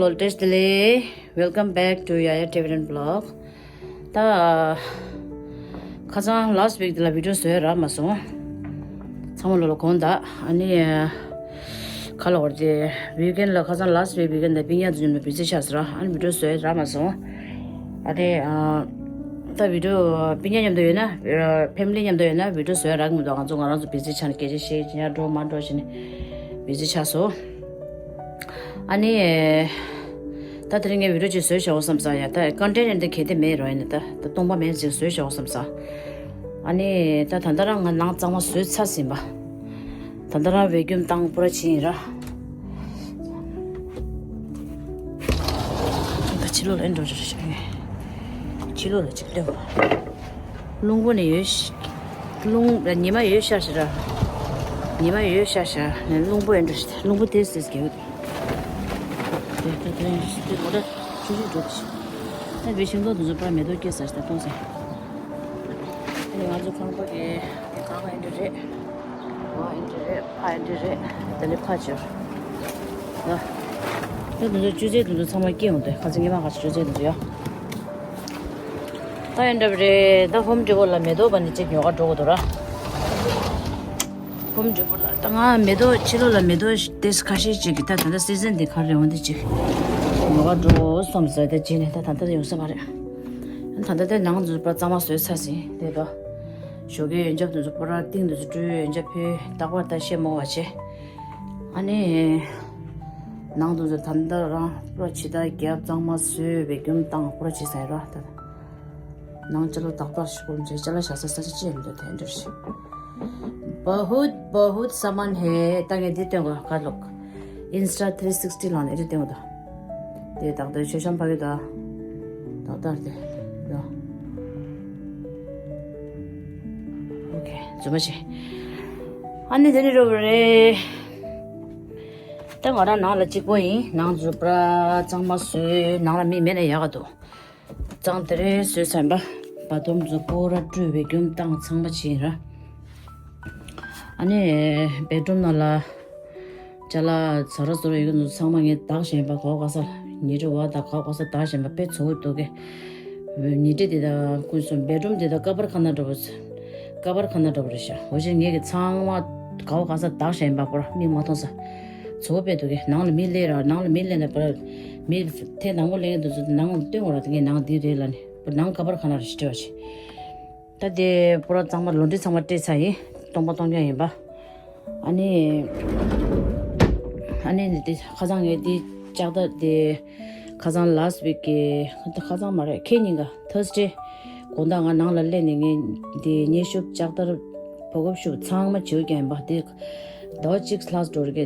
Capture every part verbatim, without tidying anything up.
བཀྲ་ཤིས་བདེ་ལེགས། Welcome back to Yaya Tibetan Vlog. ད་ཁ་སང་last week དེ་ལ་video བཟོས་རག་མ་སོང་། ཚང་མ་ལོ་ལ་དགོངས་དག་ཨ་ནི་ཁ་ལོ་བར་དེ་weekend ལ་ཁ་སང་last week weekend ལ་པི་ཉ་དུ་ཡོད་ན་busy ཆགས་སོང་ར། ཨ་ནི་video བཟོས་རག་མ་སོང་། ཨ་ནི་ད་video པི་ཉ་མཉམ་དུ་ཡོད་ན་family མཉམ་དུ་ཡོད་ན་video བཟོས་རག་མི་འདུག་ང་ཚོ་ང་རང་ཚོ་busy ཆགས་ནས་སྐད་ཆ་བཤད་ཀྱི་ཡ་འགྲོ་མ་འགྲོ་བྱས་ནས་busy ཆགས་སོང་། ཨ་ནི། ད་དེ་རིང་ངས་video ཅིག་བཟོས་བཞག་འོ་བསམ་ས་ཡ། ད་content འདི་གལ་ཏེ་མེད་རོ་ཡིན་ན་ད་ད་སྟོང་པ་མེད་ཅིག་བཟོས་བཞག་འོ་བསམ་ས། ཨ་ནི་ད་ད་ལྟ་རང་ང་ནང་གཙང་མ་བཟོས་ཚར་ཟིན་པ། ད་ལྟ་རང་vacuum བཏང་པུ་ར་ཕྱིན་ཡིན་ར། ད་ཕྱི་ལོགས་ལ་ཨེ་འགྲོ་རེ་ཤག་ཕྱི་ལོགས་ལ་ཅིག་སྟོན་པ། རླུང་པོ་ནས་ཡོད་ཤག་རླུང་ཉི་མ་ཡོད་ཤག་ཤག་ར། ཉི་མ་ཡོད་ཤག་ཤག་ནས་རླུང་པོ་ཨེ་འགྲོ་ཤག་རླུང་པོ་དེ་སེ་སེ་རྒྱག་གི་འདུག་དེ་ད་དེ་དེ་མོ་ཊ་ཆུ་ཆུ་འགྲོ་གི་ཤག་ད་བའི་ཤིང་ཏོག་དེ་ཚོ་པར་མེ་ཏོག་སྐྱེས་ས་ཞིག་ད་གཏོང་ས། ཨ་ནི་ང་ཚོ་ཁང་པ་གི་དེ་གང་ཨེ་འདྲ་རེད། ཨོ་ཨེ་འདྲ་རེད། ཕ་ཨེ་འདྲ་རེད། དེ་ལས་ཕ་ཆེར། ད་ད་དེ་ཚོ་ཅུ་ཙེ་དེ་ཚོ་ཚང་མ་སྐྱེས་འོང་དེ་ཁ་ཚིག་ཉི་མ་ཁ་ཚིག་ཅུ་ཙེ་དེ་ཚོ་ཡོད། ད་ཨེ་འདྲ་རེད། ད་Home Depot ལ་མེ་ཏོག་པ་ནི་གཅིག་ཉོ་ག་འགྲོ་གི་འདུག་ར། Home Depot ལ་ད་ང་མེ་ཏོག་ཕྱི་ལོགས་ལ་མེ་ཏོག་དེ་ཁ་ཤས་ཅིག་གི་ད་ད་ལྟ་season འདི་ག་རེ་འོང་དེ་ཅིག་ཉོ་ག་འགྲོ་བསམ་ཟེར་ཏེ་བྱས་ནས་ད་ད་ལྟ་ཡོང་ས་མ་རེད། ད་ལྟ་དེ་ནང་འཛུལ་པ་གཙང་མ་བཟོས་ཚར་ཟིན་དེ་ད། ཞོགས་ཀའི་ཡོན་ཆབ་དེ་ཚོ་པོ་ར་ཏིང་དེ་ཚོ་བཀྲུས་ཡོན་ཆབ་ཕུལ་རྟག་པར་ད་ཤེས་མོ་བ་བྱས། ཨ་ནི། ནང་དུ་ད་ལྟ་རང་པོ་ར་ཇི་ལྟར་རྒྱབ་གཙང་མ་བཟོས་vacuum བཏང་པོ་ར་ཇི་ཟེར་ར་ད། ནང་ཅ་ལག་དག་དག་ཞིག་སྒོམ་བྱས་ཅ་ལག་བཞག་ས་ས་ཆ་ཅི་ཡང་མི་འདུག་དེ་འདྲ་ཞིག बहुत बहुत सामान है ད་ངས་འདི་སྟོན་གོ་ག་ལོག Insta three sixty ལོག་ནས་འདི་སྟོན་གོ་ད། དེ་ད་ལྟ་མཆོད་བཤམས་ཕ་གི་ད། ད་ལྟ་དེ་ད། ཨོ་ཁེ་རྫུན་མ་བྱེད། ཨ་ནི་དེ་ནི་རོ་རེད། ད་ང་རང་ནང་ལ་གཅིག་པོ་ཡིན། ནང་འཛུལ་པ་གཙང་མ་བཟོས། ནང་ལ་མི་མེད་ན་ཡག་ག་འདུག་གཙང་དེ་རེ་བཟོས་ཚར་ཡིན་པ། བ་དོམ་ཚོ་པོ་ར་བཀྲུས་vacuum བཏང་ཚང་མ་བྱས་ཡིན་ར། ཨ་ནི་bedroom ནང་ལ་ཅ་ལག་ཟ་ར་ཟོ་ར་ཡོད་ཀྱི་འདུག་ཚང་མ་ངས་དག་བཞག་ཡིན་པ། གའོ་ག་ས་ཉི་ཁྲི་བ་དང་གའོ་ག་ས་དག་བཞག་ཡིན་པ་དཔེ་ཚོ་བོ་འདུག་གི་ཉི་ཁྲི་དེ་དང་ཀུན་སོང་bedroom དེ་དང་ཀ་པར་ཁ་ན་འདྲ་པོ། ཀ་པར་ཁ་ན་འདྲ་པོ་རེད་ཤག་འོ་ཅེ་ངས་ཀྱི་ཚང་མ་གའོ་ག་ས་དག་བཞག་ཡིན་པ་པོ་ར་མིག་མ་མཐོང་ས། ཚོ་བོ་དཔེ་འདུག་གི་ནང་ལ་མི་སླེབས་ར་ནང་ལ་མི་སླེབས་ན་པོ་ར་མི་ཐེངས་དང་པོ་སླེབས་ཀྱི་འདུག་ཚོ་ནང་ལ་སྟོན་དགོས་ར་དེ་ངས་ནང་འདི་རེད་ལ་ནི་པོ་ནང་ཀ་པར་ཁ་ན་རེ་ཞིག་སྤྲད་པ་བྱེད། ད་དེ་པོ་ར་གཙང་མ་ལོ་འདྲི་ཚང་མ་སྤྲད་ཚར་ཡིན། སྟོང་པ་སྟོང་རྐྱང་ཡིན་པ། ཨ་ནི། ཨ་ནི་ནི་དེ་ཁ་སང་ངས་དེ་ལྕགས་རྟ་དེ། ཁ་སང་last week གི་ཁ་སང་མ་རེད་ཁེ་ཉིན་ག་Thursday དགོང་དག་ང་ནང་ལ་སླེབས་ནས་ངས་དེ་སྙན་ཤུབས་ལྕགས་རྟར་བོ་གོབ་ཤུབས་ཚང་མ་བྱེའུ་རྒྱག་ཡིན་པ་དེ། ཟླ་བ་གཅིག་ལྷག་འགྲོ་རེད་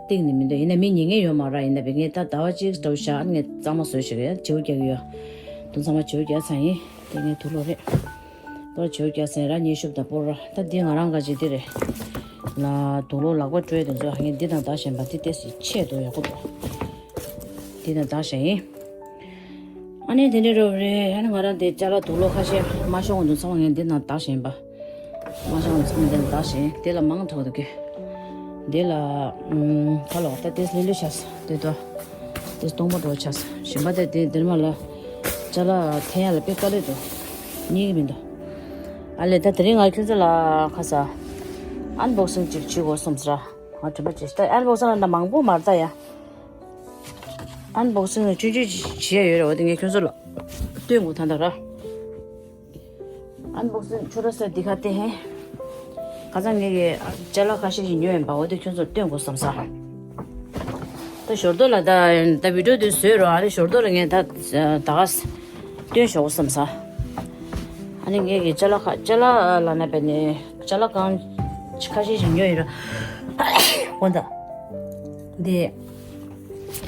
གཏིང་ནས་མི་འདུག་ཡིན་ན་མི་ཉན་མཁན་ཡོད་མ་རེད། ཡིན་ན་བས་ངས་ད་ཟླ་བ་གཅིག་འགྲོ་བཞག་ངས་གཙང་མ་བཟོས་ཤིག་རེད་བྱེའུ་རྒྱག་གི་ཡོད། དུ་ཚང་མ་བྱེའུ་རྒྱག་ཚར་ཡིན། དེ་ངའི་དུག་ལོག་རེད། པོ་ར་བྱེའུ་རྒྱག་ཟེར་ར་སྙན་ཤུབས་དང་པོ་ར་ད་འདི་ང་རང་ག་ཅིག་འདི་རེད། ལ་དུག་ལོག་ལག་པ་བཀྲུས་དེ་ཚོ་ངས་འདི་དང་འདག་བཞིན་པ་འདི་ཏོག་ཙམ་ཆེ་འདུག་ཡག་པོ་འདུག་འདི་དང་འདག་བཞིན་ཡིན། ཨ་ནི་དེ་འདྲ་རོ་རེད། ཨ་ནི་ང་རང་འདི་ཅ་ལག་དུག་ལོག་ཁ་ཤས་མ་ཤོང་འདུག་ཚང་མ་ངས་འདི་དང་འདག་བཞིན་པ། མ་ཤོང་འདུག་ཚང་མ་འདི་དང་འདག་བཞིན་དེ་ལ་མང་དྲགས་འདུག་གི་འདི་ལ་ཨུམ་ཁ་ལོག་ད་དེ་ལི་ལི་ཤ་ས་དེ་དོ། དེ་སྟོང་པ་འགྲོ་ཆགས་ཞིམ་པ་དེ་དེ་འདིར་མ་ལ་ཅ་ལག་འཐེན་ཡ་ལ་དཔེ་དཀའ་ལས་འདུག་རྙེད་ཀྱི་མི་འདུག་ཨ་ལས་ད་དེ་རིང་ང་ཁྱོད་ཚོ་ལ་ཁ་ས་unboxing ཅིག་བྱེད་དགོས་བསམ་ས་ར་ང་དྲན་པ་ཅིག་ད་unboxing ལ་ན་མང་པོ་མ་རེད་ད་ཡ། unboxing ལ་ཆུང་ཆུང་ཅིག་བྱེད་ཡ་ཡོད་རེད། འོ་དེ་ངས་ཁྱོད་ཚོ་ལ་སྟོན་དགོས་ད་ད་ར། unboxing ཆུ་ར་ས་འདི་ག་སྟེ་ཧེ། ཁ་སང་ངས་ཀྱི་ཅ་ལག་ཁ་ཤས་ཤིག་ཉོས་ཡིན་པ་འོ་དེ་ཁྱོད་ཚོར་སྟོན་དགོས་བསམ་ས། ད་ཞོར་དོ་ལ་ད་ད་video དེ་བཟོས་རོགས་ཨ་ནི་ཞོར་དོ་ལ་ངས་ད་ད་ག་སྟོན་ཞོག་བསམ་ས། ཨ་ནི་ངས་ཀྱི་ཅ་ལག་ཁ་ཅ་ལག་ལ་ན་པས་ནི་ཅ་ལག་གང་ཁ་ཤས་ཤིག་ཉོས་ཡིན་ར། འོ་ད། འདི།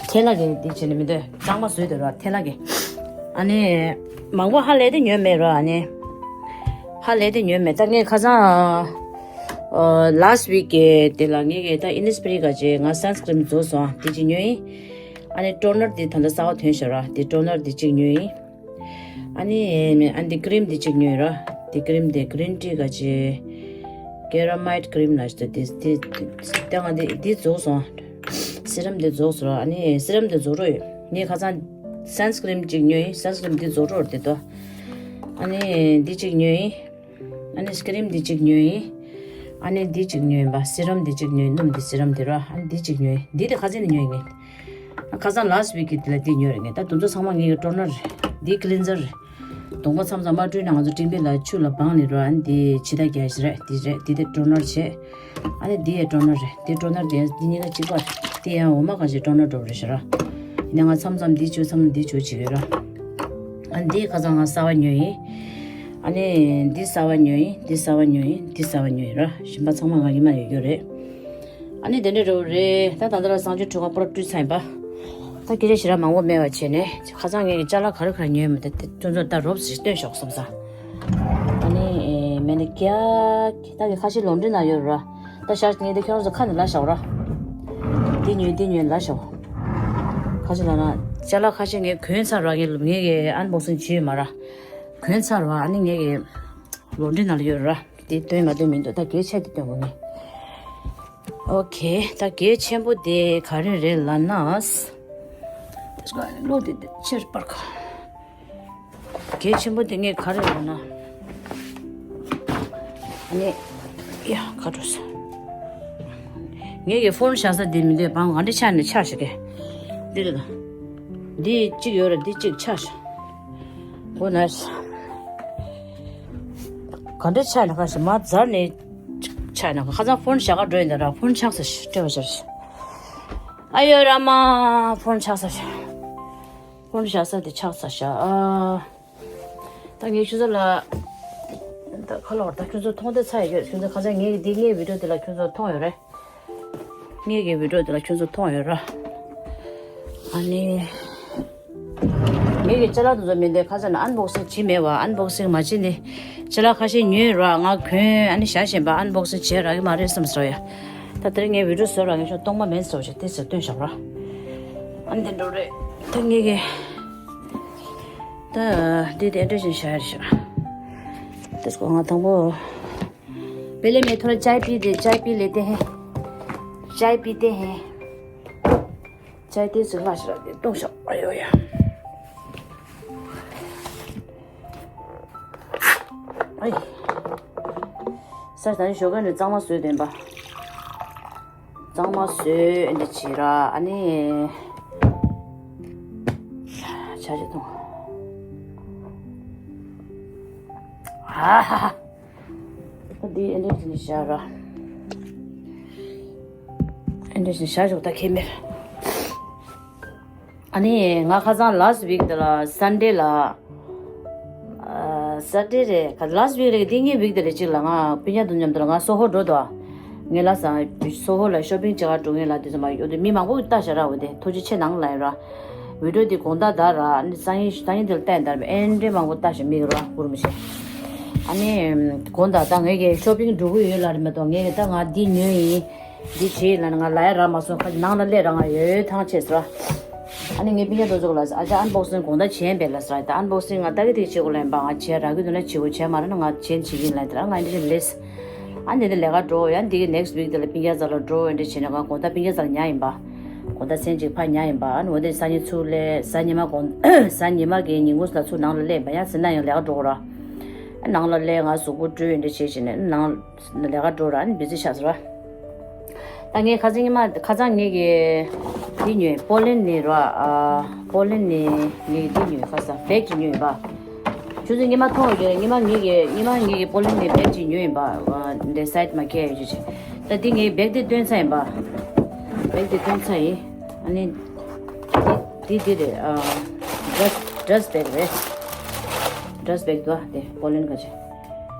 ཁྱེད་ལ་གི་འདི་བྱས་ནས་མི་འདོད་གཙང་མ་བཟོས་འདོད་ར་ཐེ་ལ་གི། ཨ་ནི། མང་པོ་ཧ་ལས་དེ་ཉོས་མེད་ར་ཨ་ནི། ཧ་ལས་དེ་ཉོས་མེད་ད་ངས་ཁ་སང་། ཨ། last week གི་དེ་ལ་ངས་གི་ད་Innisfree ག་ཅེ་ང་sunscreen བཟོས་སོང་དེ་ཅིག་ཉོས་ཡིན། ཨ་ནི་toner དེ་ད་ལྟ་གསར་པ་ཐོན་ཤག་ར་དེ་toner དེ་གཅིག་ཉོས་ཡིན། ཨ་ནི་ཨ་འདི་cream འདི་གཅིག་ཉོས་ར། འདི་cream འདི་green tea ག་ཅི། ceramide cream ལ་ཞིག་འདི་འདི་ད་ང་འདི་འདི་རྫོགས་སོང་། serum འདི་རྫོགས་སོང་ར། ཨ་ནི་serum འདི་རྫོགས་རོགས་ཡོད། ངས་ཁ་སང་སན་སི་ཀི་རིམ་གཅིག་ཉོས་ཡིན། སན་སི་ཀི་རིམ་འདི་རྫོགས་འགྲོ་རེད་དོ། ཨ་ནི་འདི་གཅིག་ཉོས་ཡིན། ཨ་ནི་སི་ཀི་རིམ་འདི་གཅིག་ཉོས་ཡིན། ཨ་ནི་འདི་གཅིག་ཉོས་ཡིན་པ། སི་རམ་འདི་གཅིག་ཉོས་ཡིན། སྣུམ་འདི་སི་རམ་འདི་རོ། ཨ་ནི་འདི་གཅིག་ཉོས་ཡིན། འདི་དེ་ཁ་སང་ནས་ཉོས་ཡིན། ཁ་སང་ལ་སི་ཊི་ཝིག་གི་དེ་ལ་འདི་ཉོས་རེད། ངས་ད་དུང་ཚོ་ཚང་མ་ངས་ཀྱི་ཊོ་ནར་རེད། འདི་ཀི་ལིན་ཛར་རེད། གདོང་པ་མཚམས་མཚམས་མ་བཀྲུས་ན་ང་ཚོ་སྤྲིན་པའི་ལ་ཆུ་ལ་སྦངས་ནས་རོ། ཨ་ནི་འདི་ཕྱི་ཐག་རྒྱག་ཞིག་རེད། འདི་རེད། འདི་དེ་ཊོ་ནར་བྱས། ཨ་ནི་འདི་ཡང་ཊོ་ནར་རེད། འདི་ཊོ་ནར་དེ་འདི་གཉིས་ཀ་གཅིག་པ་རེད། འདི་ཡང་འོ་མ་གང་ཞིག་ཊོ་ནར་འགྲོ་རེད་ཤག་ར། ཡིན་ན་ང་མཚམས་མཚམས་འདི་བྱུག་མཚམས་འདི་བྱུག་བྱེད་ཀྱི་ར། ཨ་ནི་འདི་ཁ་སང་ང་གསར་པ་ཉོས་ཡིན། ཨ་ནི་འདི་གསར་པ་ཉོས་ཡིན། འདི་གསར་པ་ཉོས་ཡིན། འདི་གསར་པ་ཉོས་ཡིན་ར། གཞན་པ་ཚང་མ་ང་ཉི་མ་ཡོད་རྒྱུ་རེད། ཨ་ནི་དེ་འདྲ་འགྲོ་རེད། ད་ད་ལྟ་ལ་གསང་སྤྱོད་ཁྲུས་ཁང་པུ་ར་བཀྲུས་ཚར་ཡིན་པ། ད་སྐད་ཆ་ཞེ་དྲག་མང་པོ་མེད་པ་བྱས་ནས་ཁ་སང་ངས་ཅ་ལག་ག་རེ་ག་རེ་ཉོས་མེད་དེ་དེ་ཁྱོད་ཚོ་ད་རོབ་ཙམ་སྟོན་ཤོག་བསམ་ས། ཨ་ནི་མེ་ནི་ཀྱ་ད་གི་ཁ་ཤས་ལོང་འདྲི་ན་ཡོད་ར། ད་ཤར་ངས་དེ་ཁྱོད་ཚོ་ཁ་ནས་ལ་ཤོག་ར། འདི་ཉོས་འདི་ཉོས་ལ་ཤོག་ཁ་ཤས་ལ་ན་ཅ་ལག་ཁ་ཤས་ངས་གོན་ཚར་ར། ངས་ངས་གི་ཨན་བོག་སིང་བྱས་ཡོད་མ་ར། གོན་ཚར་ར། ཨ་ནི་ངས་གི་ལོང་འདྲི་ན་ལ་ཡོད་ར། དེ་སྟོན་མ་སྟོན་མི་འདུག་ད་གལ་ཆེ་དེ་སྟོན་དགོས་ངས། ཨོ་ཁེ། ད་གལ་ཆེན་པོ་དེ་ག་རེ་རེད་ལབ་ན། ལོ་དེ་དེ་ཆེར་སྤར་ཁ། གལ་ཆེན་པོ་དེ་ངས་ག་རེ་ལབ་ན། ངས་ཡ་ག་འགྲོ་ས། ངས་ཀྱི་ཕོན་བཞག་ས་དེ་མི་འདོད་པང་ག་འདྲ་ཆགས་ནས་ཆགས་ཤིག་གེ། འདི་རེད་ད། འདི་གཅིག་ཡོད་ར། འདི་གཅིག་ཆགས་ཤག་གོ་ན་ག་འདྲ་ཆགས་ན་ཁ་ཤས་མ་འཛར་ནས་ཆགས་ན་ཁ་སང་ཕོན་བཞག་ག་འགྲོ་ཡིན་ད་ར། ཕོན་ཆགས་ས་ཤག་སྤྲད་པ་ཤར་ཤག་ཨ་ཡོ་ར་མ་ཕོན་ཆགས་ས་ཤག་ཕོན་བཞག་ས་དེ་ཆགས་ས་ཤག་ཨ། ད་ངས་ཁྱོད་ཚོ་ལ་ད་ཁ་ལོར་ད་ཁྱོད་ཚོ་མཐོང་དེ་ཚ་ཡོད། ཁྱོད་ཚོ་ཁ་སང་ངའི་འདི་ངའི་བི་ཌིའོ་དེ་ལ་ཁྱོད་ཚོ་མཐོང་ཡོད་རེད། ངའི་གི་བི་ཌིའོ་དེ་ལ་ཁྱོད་ཚོ་མཐོང་ཡོད་ར། ཨ་ནི་ངའི་གི་ཅ་ལག་དེ་ཚོ་མི་འདི་ཁ་སང་ན་ཨན་བོག་སིང་བྱས་མེད་བ། ཨན་བོག་སིང་མ་བྱས་ནི་ཅ་ལག་ཁ་ཤས་ཉོས་ར། ང་གོན་ཨ་ནི་བཞག་བཞིན་པ་ཨན་བོག་སིང་བྱས་རག་གི་མ་རེད་བསམ་སོང་ཡ། ད་དེ་རིང་ངའི་བི་ཌིའོ་བཟོ་ར་ངས་ཁྱོད་གཏོང་མ་མེད་བཟོ་བྱས་དེ་ཟེར་སྟོན་བཞག་ར། ཨ་ནི་དེ་འགྲོ་རེད། ད་ངའི་གི་ད་འདི་དེ་འདྲ་བཞིན་བཞག་ཡ་རེད་ཤག་དེ་སྐོར་ང་དང་པོ། पहले मैं थोड़ा चाय पी दे, चाय पी लेते हैं, चाय पीते हैं। चाय तेज से ला शराब दे, दो शॉट। आयो या। आई। ས་ད་ནི་ཞོགས་ཀ་ནས་གཙང་མ་བཟོས་དེ་ཡིན་པ། གཙང་མ་བཟོས་འདི་བྱེད་ར། ཨ་ནི་ཆ་ཆ་ཐོང་ཨ་ཧ་ཧ། འདི་ཨེ་འདྲ་ཞིག་བཞག་ར། ཨེ་འདྲ་ཞིག་བཞག་ཞོག་ད་ཁེ་མེར། ཨ་ནི་ང་ཁ་སང་last week དེ་ལ་Sunday ལ། ཨ་Saturday རེད། ཁ་last week རེད། འདི་ངའི་week དེ་རེད། གཅིག་ལ་ང་སྤུན་ཀྱག་དང་མཉམ་དུ་ལ་ང་སོ་ཧོ་འགྲོ་འདུག་ངས་ལ་སང་སོ་ཧོ་ལ་shopping བྱེད་ག་འགྲོ་ངེས་ལ་དུས་ཙམ་པ་ཡོད་དུས་མི་མང་པོ་ལྟ་བཞག་ར། འོ་དེ་ཐུགས་རྗེ་ཆེ་གནང་ལབ་ཡོད་ར། video འདི་དགོང་དག་ད་ར་ནི་སང་ཉིན་སང་ཉིན་དེ་ལ་བལྟས་འདར་ཨེ་འདྲའི་མང་པོ་ལྟ་ཞིག་མིག་ར་ཧུར་མི་ཤེས། ཨ་ནི་དགོང་དག་ད་ངས་ཀྱི་shopping འགྲོ་གི་ཡོད་ལ་རེད་མ་གཏོགས་ངས་ཀྱི་ད་ང་འདི་ཉོས་ཡིན། འདི་བྱས་ཡིན་ལ་ནི་ང་ལ་ཡ་རག་མ་སོང་། ཁ་ནང་ལ་སླེབས་ར་ང་ཡོད་ཐང་ཆད་ཟེར་བ། ཨ་ནི་ངས་སྤུན་ཀྱག་དེ་ཚོ་ལ་ཨ་ཅག་unboxing དགོང་དག་བྱས་པས་ལ་ཟེར་བ། ད་unboxing ང་ལྟ་གི་དེ་བྱེད་དགོས་ལ་ཡིན་པ། ང་བྱས་རག་གི་འདུག་ན་བྱེད་དགོས། བྱས་མ་རག་ན་ང་change བྱེད་ཀྱི་ཡིན་ལ་དེ་ལ་ང་འདི་ལས། ཨ་ནི་དེ་ལས་ཀ་འགྲོ་ཡ། འདི་གི་next week དེ་ལ་སྤུན་ཀྱག་རྩ་ལ་འགྲོ་འདྲ་བྱས་ནས་ང་དགོང་དག་སྤུན་ཀྱག་རྩ་ལ་ཉལ་ཡིན་པ། དགོང་དག་མཚན་གཅིག་ཕར་ཉལ་ཡིན་པ། ཨ་ནི་འོ་དེ་སང་ཉིན་ཚུར་སླེབས། གཟའ་ཉི་མ་དགོང་གཟའ་ཉི་མ་གི་ཉིན་གུང་ལ་ཚུར་ནང་ལ་སླེབས་པ། ཡང་ཟིན་ན་ཡང་ལས་ཀ་འགྲོ་དགོས་ར། ཨ་ནང་ལ་སླེབས་ང་གཟུགས་པོ་བཀྲུས་འདྲ་བྱས་བྱས་ནས་ནང་ལས་ཀ་འགྲོ་ར། ཨ་ནི་busy ཆགས་སོང་ར། ད་ངས་ཁ་སང་ཉི་མ་ཁ་སང་ངས་ཀྱི་འདི་ཉོས། པོ་ལན་ནས་ར། ཨ་པོ་ལན་ནས་ངས་འདི་ཉོས། ཁ་སང་བེག་ཅིག་ཉོས་པ། ཁྱོད་ཚོ་ཉི་མ་མཐོང་ཡོད་ཀྱི་རེད། ཉི་མ་ངེད་ཀྱི་ཉི་མ་ངེད་ཀྱི་པོ་ལན་ནས་བེག་ཅིག་ཉོས་ཡིན་པ། ཨ་འདྲའི་སའིཊ་མ་ཁྱེར་ཡོད་ཅིག་ད་འདི་ངས་བེག་དེ་བཏོན་ཚར་ཡིན་པ། བེག་དེ་བཏོན་ཚར་ཡིན། ཨ་ནི་འདི་འདི་འདི་རེད། ཨ་ཌི་རེ་སི་ཌི་རེ་སི་བེག་རེད། ཌི་རེ་སི་བེག་འདུག་ཨ། དེ་པོ་ལན་ག་ཅིག་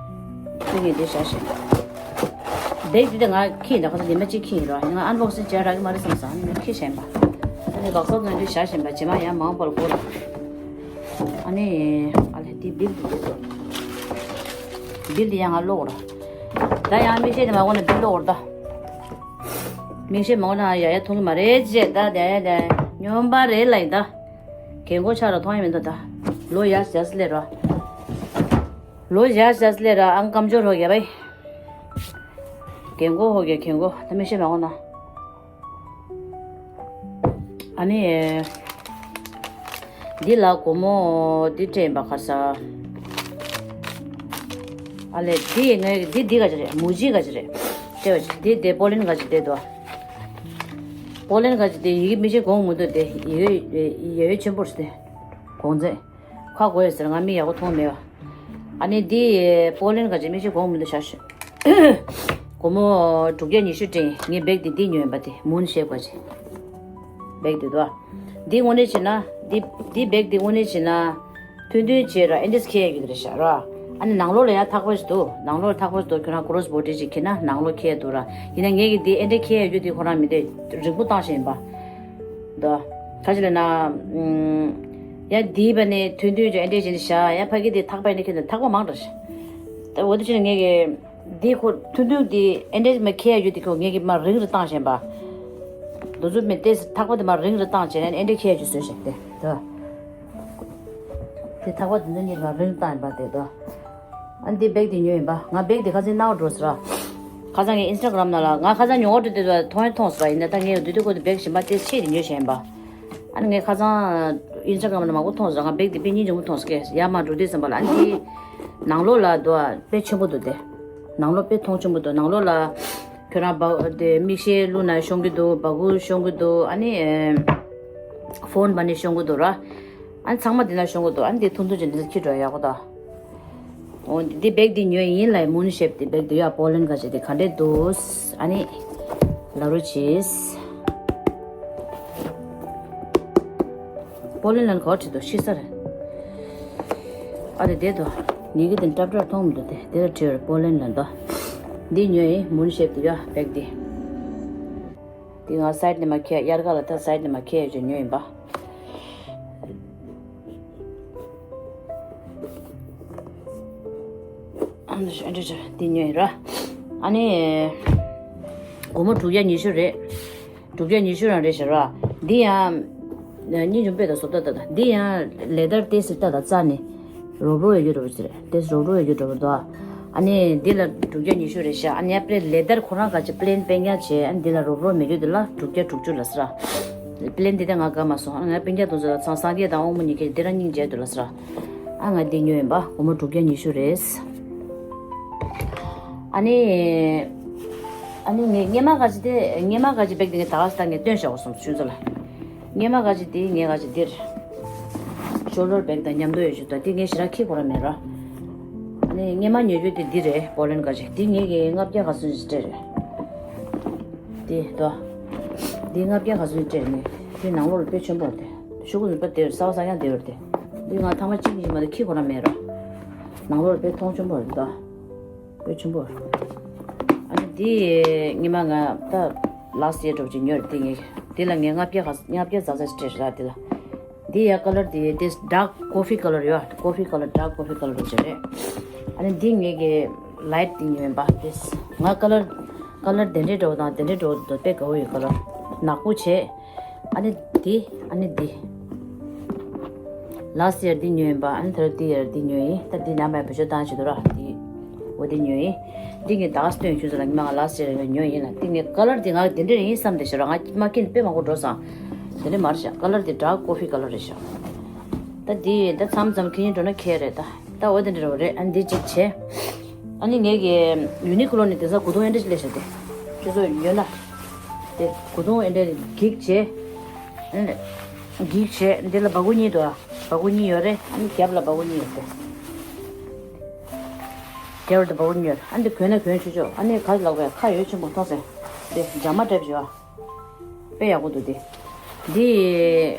འདི་ངས་འདི་བཞག་བཞིན་པ། བེག་འདི་དེ་ང་ཁྱེར་ཡིན་ད། ཁ་སང་ཉི་མ་གཅིག་ཁྱེར་ཡིན་རོགས། ང་ཨན་བོག་སིང་བྱས་རག་གི་མ་རེད་བསམ་སོང་། ཨ་ནི་ངས་ཁྱེར་བཞིན་པ། ཨ་ནི་སྦག་སོག་ཚོ་འདི་བཞག་བཞིན་པ། རྗེས་མ་ཡང་མང་པོ་ལ་དགོས་རོགས། ཨ་ནི་ཨ་ལེ་འདི་བིལ་འདི་འདི་ཚོ། བིལ་འདི་ཡང་ང་ཀློག་ར། ད་ཡང་མིག་ཤེལ་དེ་མ་གོན་ན་བིལ་ཀློག་ར་ད། མིག་ཤེལ་མ་གོན་ན་ཡ་ཡ་མཐོང་གི་མ་རེད་ཅེས་ད། དེ་དེ་སྨྱོན་པ་རེད་ལ་ཡིན་ད། རྒན་གོག་ཆགས་ར་མཐོང་ཡ་མི་འདུག་ད། ལོ་ཡ་ཟེར་སླེབས་ར། ལོ་ཡ་ཟེར་སླེབས་ར། ཨང་སྐམ་ཅོར་ཧོ་རྒྱ་བའི། རྒན་གོག་ཧོ་རྒྱ་རྒན་གོག་ད་མིག་ཤེལ་མ་གོན་ན། ཨ་ནི། འདི་ལ་སྒོར་མོ་འདི་སྤྲད་ཡིན་པ་ཁ་ས། ཨ་ལས་འདི་ངས་འདི་འདི་ག་ཅི་རེད། མུ་ཇི་ག་ཅི་རེད། སྤྲད་པ་ཅིག་འདི་དེ་པོ་ལན་ག་ཅི་བསྡད་འདུག་པོ་ལན་ག་ཅི་དེ་ཡི་གེ་མི་ཤེས་གོང་མི་འདུག་དེ་ཡི་གེ་ཡ་ཡོད་ཆེན་པོ་རེད་དེ། གོང་ཚད་ཁ་གོ་ཡོད་ཟེར། ང་མི་ཡག་པོ་མཐོང་མེད་པ། ཨ་ནི་འདི་པོ་ལན་ག་ཅི་མི་ཤེས་གོང་མི་འདུག་ཤ་ཤ། སྒོར་མོ་དྲུག་བརྒྱ་ཉི་ཤུ་སྤྲད་ཡིན། ངས་བེག་དེ་འདི་ཉོས་ཡིན་པ་དེ་མུན་ཤེབ་ག་ཅི། བེག་དེ་འདུག་འདི་དངོས་གནས་བྱས་ན་འདི་འདི་བེག་དེ་དངོས་གནས་བྱས་ན་ཐུང་ཐུང་བྱས་ར་ཨེ་འདྲས་འཁྱེར་ཡ་ཡོད་རེད་ཤག་ར། ཨ་ནི་ནང་ལོགས་ལ་ཡ་ཐག་པ་ཞིག་འདུག་ནང་ལོགས་ལ་ཐག་པ་ཞིག་འདུག་ཁྱོད་རང་ཀོ་རོ་སི་བོ་ཊལ་ཅིག་འཁྱེར་ན་ནང་ལོགས་འཁྱེར་ཡ་འདུག་ར། ཡིན་ན་ངས་ཀྱི་འདི་ཨེ་འདྲས་འཁྱེར་ཡ་རྒྱུ་དེ་ཁོ་རང་མི་དེ་རིང་པོ་བཏང་བཞིན་ཡིན་པ། འདུག་ག་ཅི་ལབ་ན། ཡ་འདི་བ་ནས་ཐུང་ཐུང་ཅིག་ཨེ་འདྲས་བྱས་ནས་བཞག་ཡ་ཕ་གི་དེ་ཐག་པ་ཡིན་ན་ཁྱེར་ན་ཐག་པ་མང་དྲགས་ཤག་ད་འོ་དེ་བྱས་ནས་ངས་ཀྱི། འདི་ཁོ་ཐུང་ཐུང་འདི་ཨེ་འདྲས་མ་འཁྱེར་ཡ་རྒྱུ་དེ་ཁོ་ངས་ཀྱི་མ་རིང་རུ་བཏང་བཞིན་པ། འདུག་ཚུལ་མི་ཏེས་ཐག་པ་དེ་མ་རིང་རུ་བཏང་བྱས་ནས་ཨེ་འདྲས་འཁྱེར་ཡ་རྒྱུ་བཟོས་བཞག་དེ་ད། དེ་ཐག་པ་དེ་ཚོ་གཉིས་མ་རིང་བཏང་ཡིན་པ་དེ་ད། ཨ་འདི་བེག་དེ་ཉོས་ཡིན་པ། ང་བེག་དེ་ཁ་སང་སྣང་བ་འགྲོ་ཟེར་ར། ཁ་སང་ངས་ཨིན་སི་ཊ་གྷ་རམ་ནང་ལ་ང་ཁ་སང་ཉོ་བ་འགྲོ་དུས་ད་མཐོང་ཡང་མཐོང་ཟེར་བ་ཡིན་ན། ད་ངས་དུས་དུས་ཁོ་དེ་བེག་གཞན་པ་དེ་ཆེད་དེ་ཉོས་བཞིན་ཡིན་པ། ཨ་ནི་ངས་ཁ་སང་ཨིན་སི་ཊ་གྷ་རམ་ལ་མང་པོ་མཐོང་ཟེར། ང་བེག་དེ་དཔེ་སྙིང་རྗེ་མོ་མཐོང་ཟེར་གས། ཡར་མར་འགྲོ་དུས་ཙམ་པ་ལ་ཨ་ནི་དེའི་ནང་ལོགས་ལ་འདུག་དཔེ་ཆེན་པོ་འདུག་དེ། ནང་ལོགས་དཔེ་མཐོང་ཆེན་པོ་འདུག་ནང་ལོགས་ལ་ཁྱོད་རང་བ་དེ་མིག་ཤེལ་བླུགས་ན་ཤོང་གི་འདུག་སྦ་ཁུག་ཤོང་གི་འདུག་ཨ་ནི་ཕོན་བ་ནི་ཤོང་གི་འདུག་ར། ཨ་ནི་ཚང་མ་འདི་ན་ཤོང་གི་འདུག་ཨ་ནི་དེ་ཐུང་ཐུང་ཅིག་འདི་ཚོ་ཁྱེར་འགྲོ་ཡག་པོ་འདུག་འོ་འདི་བེག་འདི་ཉོས་ཡིན་ལ། མུན་ཤེབ་འདི་བེག་འདི་ཡ་པོ་ལན་ག་ཅི་འདི་ག་འདྲས་འདུག་ཨ་ནི་ལ་རུ་ཆིས། པོ་ལན་ལན་ག་བ་བྲིས་འདུག་ཤི་ས་རེད། ཨ་རེ་བསྡད་འདུག་ངེད་ཀྱི་དེ་འདྲ་འདྲ་མཐོང་མི་འདུག་དེ་དེ་ལ་བྲིས་པོ་ལན་ལན་འདུག་འདི་ཉོས་ཡིན་མུན་ཤེབ་འདི་ཡ་བེག་འདི། འདི་ང་སའིཌ་ནས་མ་ཁྱེར། དབྱར་ཁ་ལ་ད་སའིཌ་ནས་མ་ཁྱེར་ཡོད་ཅེས་ཉོས་ཡིན་པ། ཨ་འདི་འདི་ཉོས་ཡིན་ར། ཨ་ནི་སྒོར་མོ་དྲུག་བརྒྱ་ཉི་ཤུ་རེད། དྲུག་བརྒྱ་ཉི་ཤུ་རང་རེད་ཤག་ར། འདི་ཡང་སྙིང་རྗེ་མོ་དཔེ་ད་བཟོ་ལྟ་ད་ད། འདི་ཡང་ལེ་དར་ཏོག་ཙམ་ད་ད་རྩ་ནས་རོབ་རོབ་ཡོད་རྒྱུ་འདྲ་པོ་ཅིག་རེད། ཏོག་ཙམ་རོབ་རོབ་ཡོད་རྒྱུ་འདྲ་པོ་འདུག་ཨ་ནི་འདི་ལ་དྲུག་བརྒྱ་ཉི་ཤུ་རེད་ཤག་ཨ་ནི་ཡ་པེ་ལེ་དར་ཁོ་རང་ག་ཅིག་པི་ལེན་སྤུན་ཀྱག་བྱས། ཨ་ནི་འདི་ལ་རོབ་རོབ་མེད་རྒྱུ་འདི་ལ་དྲུག་བརྒྱ་དྲུག་ཅུ་ལབ་ས་ར། པི་ལེན་འདི་ད་ང་དགའ་མ་སོང་། ཨ་ནི་ང་སྤུན་ཀྱག་དེ་ཚོ་ལ་ཚང་སངས་རྒྱས་དང་དབང་མོ་གཉིས་ཀྱིས་འདི་རང་སྙིང་རྗེ་འདུག་ལབ་ས་ར། ཨ་ང་འདི་ཉོས་ཡིན་པ། སྒོར་མོ་དྲུག་བརྒྱ་ཉི་ཤུ་རེད། ཨ་ནི། ཨ་ནི་ངས་སྔས་མ་ག་ཅི་དེ་སྔས་མ་ག་ཅི་བེག་དེ་ངས་ད་ག་ས་ད་ངས་སྟོན་བཞག་པ་སོང་ཆུ་ཚོད་ལ། སྔས་མ་ག་ཅི་དེ་ངས་ག་ཅི་འདིར། ཤོ་ལོར་བེག་དང་མཉམ་དུ་ཡོད་ཆུ་ད་དེ་ངས་ཞེ་དྲག་ཁྱི་གོ་ར་མེད་ར། ཨ་ནི་སྔས་མ་ཉོས་རྒྱུ་དེ་འདི་རེད། པོ་ལན་ག་ཅི་དེ་ངས་ཀྱི་ལྔ་བརྒྱ་ག་ཚོད་ཅིག་སྤྲད་རེད། དེ་དོ། དེ་ལྔ་བརྒྱ་ག་ཚོད་ཅིག་སྤྲད་རེད། ངས་དེ་ནང་ལོགས་ལ་དཔེ་ཆེན་པོ་རེད། དེ་ཤོག་གུ་ནུས་པ་དེར་ས་བ་ས་ཡང་དེ་བར་དེ། དེ་ང་ཐང་མ་གཅིག་གཉིས་མ་དེ་ཁྱི་གོ་ར་མེད་ར། ནང་ལོགས་ལ་དཔེ་མཐོང་ཆེན་པོ་རེད་དོ། དཔེ་ཆེན་པོ། ཨ་ནི་འདི་ཉི་མ་ང་ད་ལགས་སེ་འགྲོ་ཅིག་ཉོས་རེད། འདི་ངས་འདི་ལ་ངས་ལྔ་བརྒྱ་ག་ལྔ་བརྒྱ་ཙམ་ཙམ་སྤྲད་རེད་ལ། འདི་ལ་འདི་ཡ་ཀ་ལར་འདི་དེ་ཌརྐ་ཀོ་ཕི་ཀ་ལར་ཡོད། ཀོ་ཕི་ཀ་ལར་ཌརྐ་ཀོ་ཕི་ཀ་ལར་འགྲོ་ཅིག་རེད། ཨ་ནི་འདི་ངས་ཀྱི་ལའིཊ་འདི་ཉོས་པ་དེ། ང་ཀ་ལར་ཀ་ལར་དེ་འདྲའི་འདྲ་པོ་དང་དེ་འདྲའི་འདྲ་པོ་དེ་དཔེ་དགའ་པོ་ཡོད། ཀ་ལར་ནག་པོ་བྱས། ཨ་ནི་འདི། ཨ་ནི་འདི། ལ་སི་ཡར་འདི་ཉོས་ཡིན་པ། ཨ་ནི་ད་རེས་འདི་ཡར་འདི་ཉོས་ཡིན། ད་འདི་ནམ་ཡང་བེད་སྤྱོད་བཏང་བྱེད་དུ་ར་འདི། འོ་འདི་ཉོས་ཡིན། འདི་ངས་ད་ག་སྟོན་ཆུ་ཚོད་ལ་ཉི་མ་ང་ལ་སི་ཡར་ཉོས་ཡིན་ལ། འདི་ངས་ཀ་ལར་འདི་ང་འདི་འདྲ་ཡིན་བསམ་དེ་ཤི་ར། ང་མ་ཀིན་དཔེ་མང་པོ་འགྲོ་སང་། དེ་འདྲ་མ་རེད་ཤག་ཀ་ལར་འདི་ཌརྐ་ཀོ་ཕི་ཀ་ལར་རེད་ཤག་ད་འདི་ད་མཚམས་མཚམས་ཁྱེད་གཉིས་འགྲོ་ན་ཁྱད་རེད་ད། ད་འོ་དེ་འདྲ་རེད། ཨ་ནི་འདི་གཅིག་བྱས། ཨ་ནི་ངས་ཀྱི་ཡུ་ནི་ཀོ་ལོ་ནས་དེང་སང་གོས་ཐུང་ཨེ་འདྲ་ཞིག་སླེབས་ཤག་དེ་ཁྱོད་ཚོ་ཡོད་ན། དེ་གོས་ཐུང་ཨེ་འདྲ་འགྱིག་བྱས། ཨ་ནི་འགྱིག་བྱས་འདི་ལ་སྦ་ཁུག་གཉིས་འདུག་སྦ་ཁུག་གཉིས་ཡོད་རེད། ཨ་ནི་རྒྱབ་ལ་སྦ་ཁུག་གཉིས་ཡོད་དེ། རྒྱབ་ལ་སྦ་ཁུག་གཉིས་ཡོད་རེད། ཨ་ནི་འདི་གོན་ན་གོན་ཆོག་ཆོག་ཨ་ནི་ག་ལ་གོ་ཡ་ཁ་ཡོད་ཆེན་པོ་མཐོང་སོང་། དེ་ཇ་མ་སྤྲད་བྱོས་ཨ། དཔེ་ཡག་པོ་འདུག་དེ། འདི་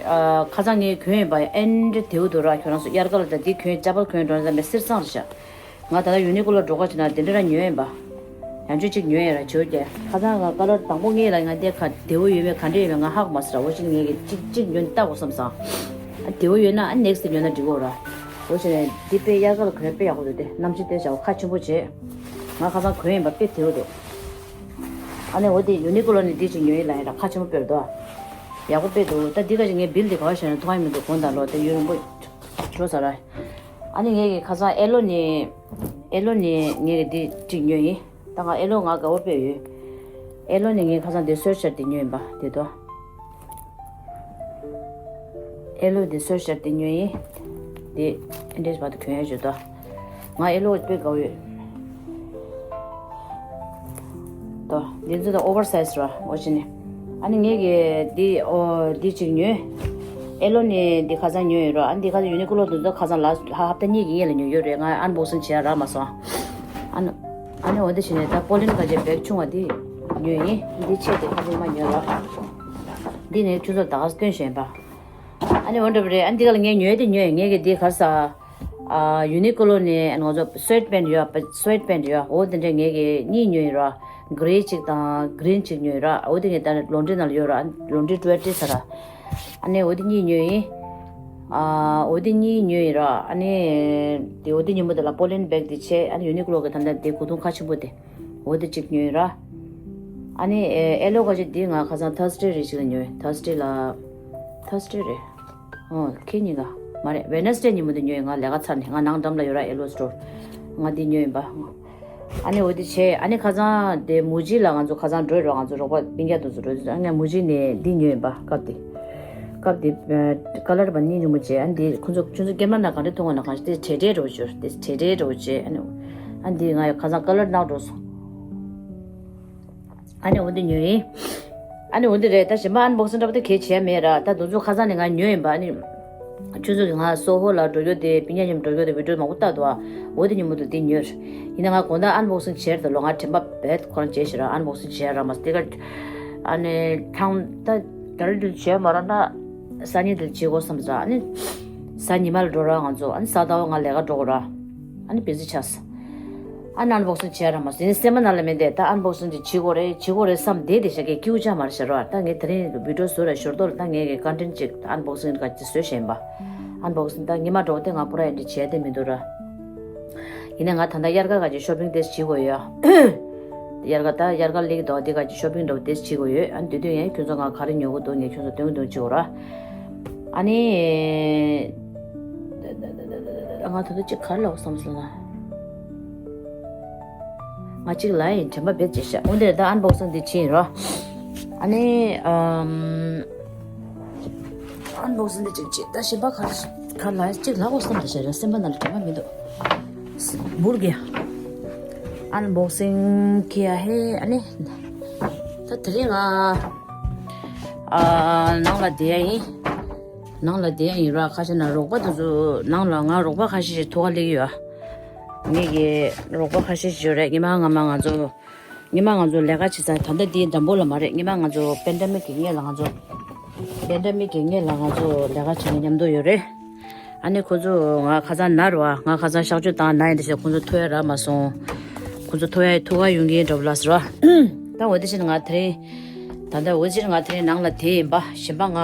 ཨ་ཁ་སང་ངས་གོན་ཡིན་པ་ཨེ་འདྲ་དེའུ་འདུག་ར། ཁྱོད་རང་ཚོ་དབྱར་ཁ་ལ་ད་འདི་གོན་ཅ་པལ་གོན་འགྲོ་ན་ད་མི་སེར་སང་རེད་ཤག་ང་ད་ལྟ་ཡུ་ནི་ཀོ་ལོ་འགྲོ་ཁ་ཕྱིན་ན་འདི་འདྲ་ར་ཉོས་ཡིན་པ། ཡང་ཅུ་གཅིག་ཉོས་ཡིན་ར་བྱོས་ཀྱེ། ཁ་སང་ང་ཀ་ལར་དང་པོ་ངས་ལ་ང་འདི་ཁ་དེའུ་ཡོད་མེད་ག་འདྲ་ཡོད་མེད་ང་ཧ་གོ་མ་སོང་ར། འོ་ཅིག་ངས་ཀྱི་གཅིག་གཅིག་ཉོས་ནས་ལྟ་དགོས་བསམ་སོང་། ཨ་དེའུ་ཡོད་ན་ཨ་ནེག་སི་ཊི་ཉོས་ན་འགྲིག་གོ་ར། འོ་བྱས་ནས་འདི་དཔེ་དབྱར་ཁ་ལ་གོན་དཔེ་ཡག་པོ་འདུག་དེ་གནམ་གཤིས་དཔེ་བྱ་བ་ཁ་ཆེན་པོ་བྱས། ང་ཁ་སང་གོན་ཡིན་པ་དཔེ་དེའུ་འདུག་ཨ་ནི་འོ་དེ་ཡུ་ནི་ཀོ་ལོ་ནས་འདི་ཅིག་ཉོས་ཡིན་ལ་ཡིན་ར། ཁ་ཆེན་པོ་དཔེ་རེད་དོ། ཡག་པོ་དཔེ་འདུག་ད་འདི་ག་ཞིག་ངས་བིལ་འདི་ག་བ་བྱས་ན་མཐོང་ཡ་མི་འདུག་དགོང་དག་ལོ་དེ་ཡུན་རིང་པོ་འགྲོ་ས་ར། ཨ་ནི་ངས་ཀྱི་ཁ་སང་ཨེ་ལོ་ནས་ཨེ་ལོ་ནས་ངས་ཀྱི་འདི་གཅིག་ཉོས་ཡིན། ད་ང་ཨེ་ལོ་ང་དགའ་པོ་དཔེ་ཡོད། ཨེ་ལོ་ནས་ངས་ཁ་སང་འདི་སོས་ཆར་འདི་ཉོས་ཡིན་པ་འདི་དོ། ཨེ་ལོ་དེ་སོས་ཤར་དེ་ཉོས་ཡིན། དེ་འདྲེས་བར་དུ་གྱོན་ཡ་བྱོས་ད། ང་ཨེ་ལོ་དཔེ་དགའ་བོ་ཡོད། ད་འདི་ཚོ་ད་ཨོ་བར་སའིཛ་ར་འོ་ཅི་ནི། ཨ་ནི་ངས་གི་འདི་ཨོ་འདི་གཅིག་ཉོས། ཨེ་ལོ་ནས་འདི་ཁ་སང་ཉོས་ཡོད་ར། ཨ་ནི་འདི་ཁ་སང་ཡུ་ནི་ཀུ་ལོ་དུ་ཚོ་ཁ་སང་ལ་ཧ་ཧབ་ཏ་གཉིས་ཀྱི་ངེས་ལ་ཉོས་ཡོད་རེད། ང་ཨན་བོག་སིང་བྱས་ར་མ་སོང་། ཨ་ནི་ཨ་ནི་འོ་འདི་བྱས་ནས་ད་པོ་ལིན་ག་ཅེ་བེག་ཆུང་བ་འདི་ཉོས་ཡིན། འདི་ཆེད་དེ་ཁ་སང་མ་ཉོས་ར། འདི་ནས་ཁྱོད་ཚོ་ད་ག་སྟོན་བཞིན་པ། ཨ་ནི་འོ་འདྲ་བ་རེད། ཨ་ནི་འདི་ག་ལ་ངས་ཉོས་དེ་ཉོས་ངས་གི་འདི་ག་ས། ཨ་ཡུ་ནི་ཀུ་ལོ་ནས་ང་ཚོ་སུ་ཝེད་པེན་ཡོད་པ་སུ་ཝེད་པེན་ཡོད་འོ་དེ་འདྲ་ངས་གི་གཉིས་ཉོས་ཡིན་ར། གྷེ་རེ་གཅིག་དང་གི་རིན་གཅིག་ཉོས་ཡིན་ར། འོ་དེ་ངས་ད་ལོན་ཌི་ནང་ལ་ཡོད་ར། ལོན་ཌི་ཊུ་ཝེ་ཊི་ས་ར། ཨ་ནི་འོ་དེ་གཉིས་ཉོས་ཡིན། ཨ་འོ་དེ་གཉིས་ཉོས་ཡིན་ར། ཨ་ནི་དེ་འོ་དེ་ཉིན་མོ་དེ་ལ་པོ་ལིན་བེག་དེ་བྱས། ཨ་ནི་ཡུ་ནི་ཀུ་ལོ་གི་ད་ལྟ་དེ་གོས་ཐུང་ཁ་ཆེན་པོ་དེ། འོ་དེ་གཅིག་ཉོས་ར། ཨ་ནི་ཨེ་ཨེ་ལོ་ག་ཅིག་འདི་ང་ཁ་སང་ཐར་སི་ཌེ་རེ་ཞིག་ལ་ཉོས། ཐར་སི་ཌེ་ལ། ཐར་སི་ཌེ་རེད། ཨོ་ཁེ་གཉིས་ཀ་མ་རེད། ཝེ་ནེ་སི་ཌེ་ཉིན་མོ་དེ་ཉོས་ཡིན། ང་ལས་ཀ་ཚར་ནས་ང་ནང་འགྲམ་ལ་ཡོད་ར་ཨེ་ལོ་སི་ཊོར། ང་འདི་ཉོས་ཡིན་པ། ཨ་ནི་འོ་དེ་བྱས། ཨ་ནི་ཁ་སང་དེ་མུ་ཇི་ལ་ང་ཚོ་ཁ་སང་འགྲོ་ཡོད་ར། ང་ཚོ་རོགས་པ་སྤུན་ཀྱག་དེ་ཚོ་འགྲོ་དུས་ཨ་ངས་མུ་ཇི་ནས་འདི་ཉོས་ཡིན་པ་སྐབས་དེ། སྐབས་དེ་ཨ་ཀ་ལར་བ་གཉིས་ཉུང་མོ་བྱས། ཨ་འདི་ཁོ་ཚོ་ཁྱོད་ཚོ་སྐྱེ་དམན་ན་ག་འདྲ་མཐོང་བ་ན་གང་ཞིག་དེ་བྲེ་བྲེ་འདྲ་བོ་བྱོས། དེ་བྲེ་བྲེ་འདྲ་བོ་བྱས། ཨ་ནི་ཨ་འདི་ང་ཁ་སང་ཀ་ལར་ནག་འགྲོ་སོང་། ཨ་ནི་འོ་འདི་ཉོས་ཡིན། ཨ་ནི་འོ་འདི་རེད། ད་གཞན་པ་ཨན་བོག་སིང་འདྲ་པོ་དེ་གས་བྱས་མེད་ར། ད་དུང་ཚོ་ཁ་སང་ནས་ང་ཉོས་ཡིན་པ། ཨ་ནི་ཁྱོད་ཚོ་གི་ང་སོ་ཧོ་ལ་འགྲོ་རྒྱུ་དེ་སྤུན་ཀྱག་མཉམ་འགྲོ་རྒྱུ་དེ་བི་ཌིའོ་མང་པོ་བལྟ་འདུག་ཨ། འོ་དེ་ཉིན་མོ་དུ་དེ་ཉོས། ཡིན་ན་ང་དགོང་དག་ཨན་བོག་སིང་བྱས་རེད་ལོ། ང་དྲན་པ་བེད་ཁོ་རང་བྱས་ཤི་ར། ཨན་བོག་སིང་བྱས་ར་མ་སྟེ་ཀ་ཨ་ནི་ཐང་ད་ད་རེད་འདུག་བྱས་མ་ར་ན་སང་ཉིན་དེ་བྱེད་དགོས་བསམ་ས། ཨ་ནི་གཟའ་ཉི་མ་ལ་འགྲོ་ར་ང་ཚོ། ཨ་ནི་གཟའ་ཟླ་བ་ང་ལས་ཀ་འགྲོ་དགོས་ར། ཨ་ནི་བི་ཟི་ཆགས། ཨ་ནི་ཨན་བོག་སིང་བྱས་ར་མ་ཟིན་སེམས་པ་ནང་ལ་མེད་དེ། ད་ཨན་བོག་སིང་དེ་བྱེད་དགོས་རེད་བྱེད་དགོས་རེད་བསམ་བསྡད་དེ་ཤ་གི་སྐྱིད་པོ་ཆགས་མ་རེད་ཤ་རོ། ད་ངས་དེ་རིང་བི་ཌིའོ་བཟོ་ར་ཞོར་དོར་ད་ངས་གི་ཀོན་ཊེན་ཊི་ཅིག་ཨན་བོག་སིང་ག་ཅིག་བཟོས་བཞིན་པ། ཨན་བོག་སིང་ད་ཉི་མ་འགྲོ་དེ་ང་པུ་ར་ཨེ་འདྲ་བྱས་དེ་མི་འདུག་ར། ཡིན་ན་ང་ད་ལྟ་དབྱར་ཁ་ག་ཅིག་ཤོ་པིང་དེ་བྱེད་དགོས་ཡོད། དབྱར་ཁ་ད་དབྱར་ཁ་ལེགས་འདུག་དེ་ག་ཅིག་ཤོ་པིང་འདྲ་བོ་དེ་བྱེད་དགོས་ཡོད། ཨ་ནི་དེ་དུས་ཡང་ཁྱོད་ཚོ་ང་ག་རེ་ཉོ་གི་འདུག་ངས་ཁྱོད་ཚོ་སྟོན་གི་འདུག་བྱེད་དགོས་ར། ཨ་ནི། ང་ད་ལྟ་ཅིག་ག་རེ་ལབ་བསམ་སོང་ང་། ང་གཅིག་ལ་ཡིན་དྲན་པ་བེད་ཅེས་བྱ། འོན་ཏེ་ད་ཨན་བོག་སིང་འདི་ཕྱིན་རོ། ཨ་ནི་ཨམ། ཨན་བོག་སིང་འདི་གཅིག་བྱེད། ད་གཞན་པ་ག་རེ་ག་རེ་ལ་ཅིག་ལབ་དགོས་བསམ་རེ་བྱ་ར་སེམས་པ་ནང་ལ་དྲན་པ་མི་འདུག་འབུར་གི་ཨན་བོག་སིང་གི་ཡ་ཧེ། ཨ་ནི་ད་དེ་རིང་ང་ཨ་ནང་ལ་བསྡད་ཡ་ཡིན། ནང་ལ་བསྡད་ཡིན་ར། ཁ་ཤས་ན་རོགས་པ་དེ་ཚོ་ནང་ལ་ང་རོགས་པ་ཁ་ཤས་ཤིག་ཐུག་ག་སླེབས་ཡོད། ངེད་ཀྱི་རོགས་པ་ཁ་ཤས་ཤིག་ཡོད་རེད། ཉི་མ་སྔ་མ་ང་ཚོ་ཉི་མ་ང་ཚོ་ལས་ཀ་བྱེད་ས་ད་ལྟ་འདིའི་འགྲམ་པོ་ལ་མ་རེད། ཉི་མ་ང་ཚོ་པེན་ཌ་མིག་གི་སྔས་ལ་ང་ཚོ་པེན་ཌ་མིག་གི་སྔས་ལ་ང་ཚོ་ལས་ཀ་བྱེད་མཁན་མཉམ་དུ་ཡོད་རེད། ཨ་ནི་ཁོ་ཚོ་ང་ཁ་སང་ན་ར་བ་ང་ཁ་སང་གཤག་བཅོས་བཏང་ན་ཡིན་དེ་བྱས་ཁོ་ཚོ་ཐུག་ཡ་རག་མ་སོང་། ཁོ་ཚོ་ཐུག་ཡ་ཐུག་ག་ཡོང་གི་ཡིན་འདྲ་པོ་ལབ་སོང་ར། ད་འོ་དེ་བྱས་ན་ང་དེ་རིང་ད་ལྟ་འོ་དེ་བྱས་ན་ང་དེ་རིང་ནང་ལ་བསྡད་ཡིན་པ། གཞན་པ་ང་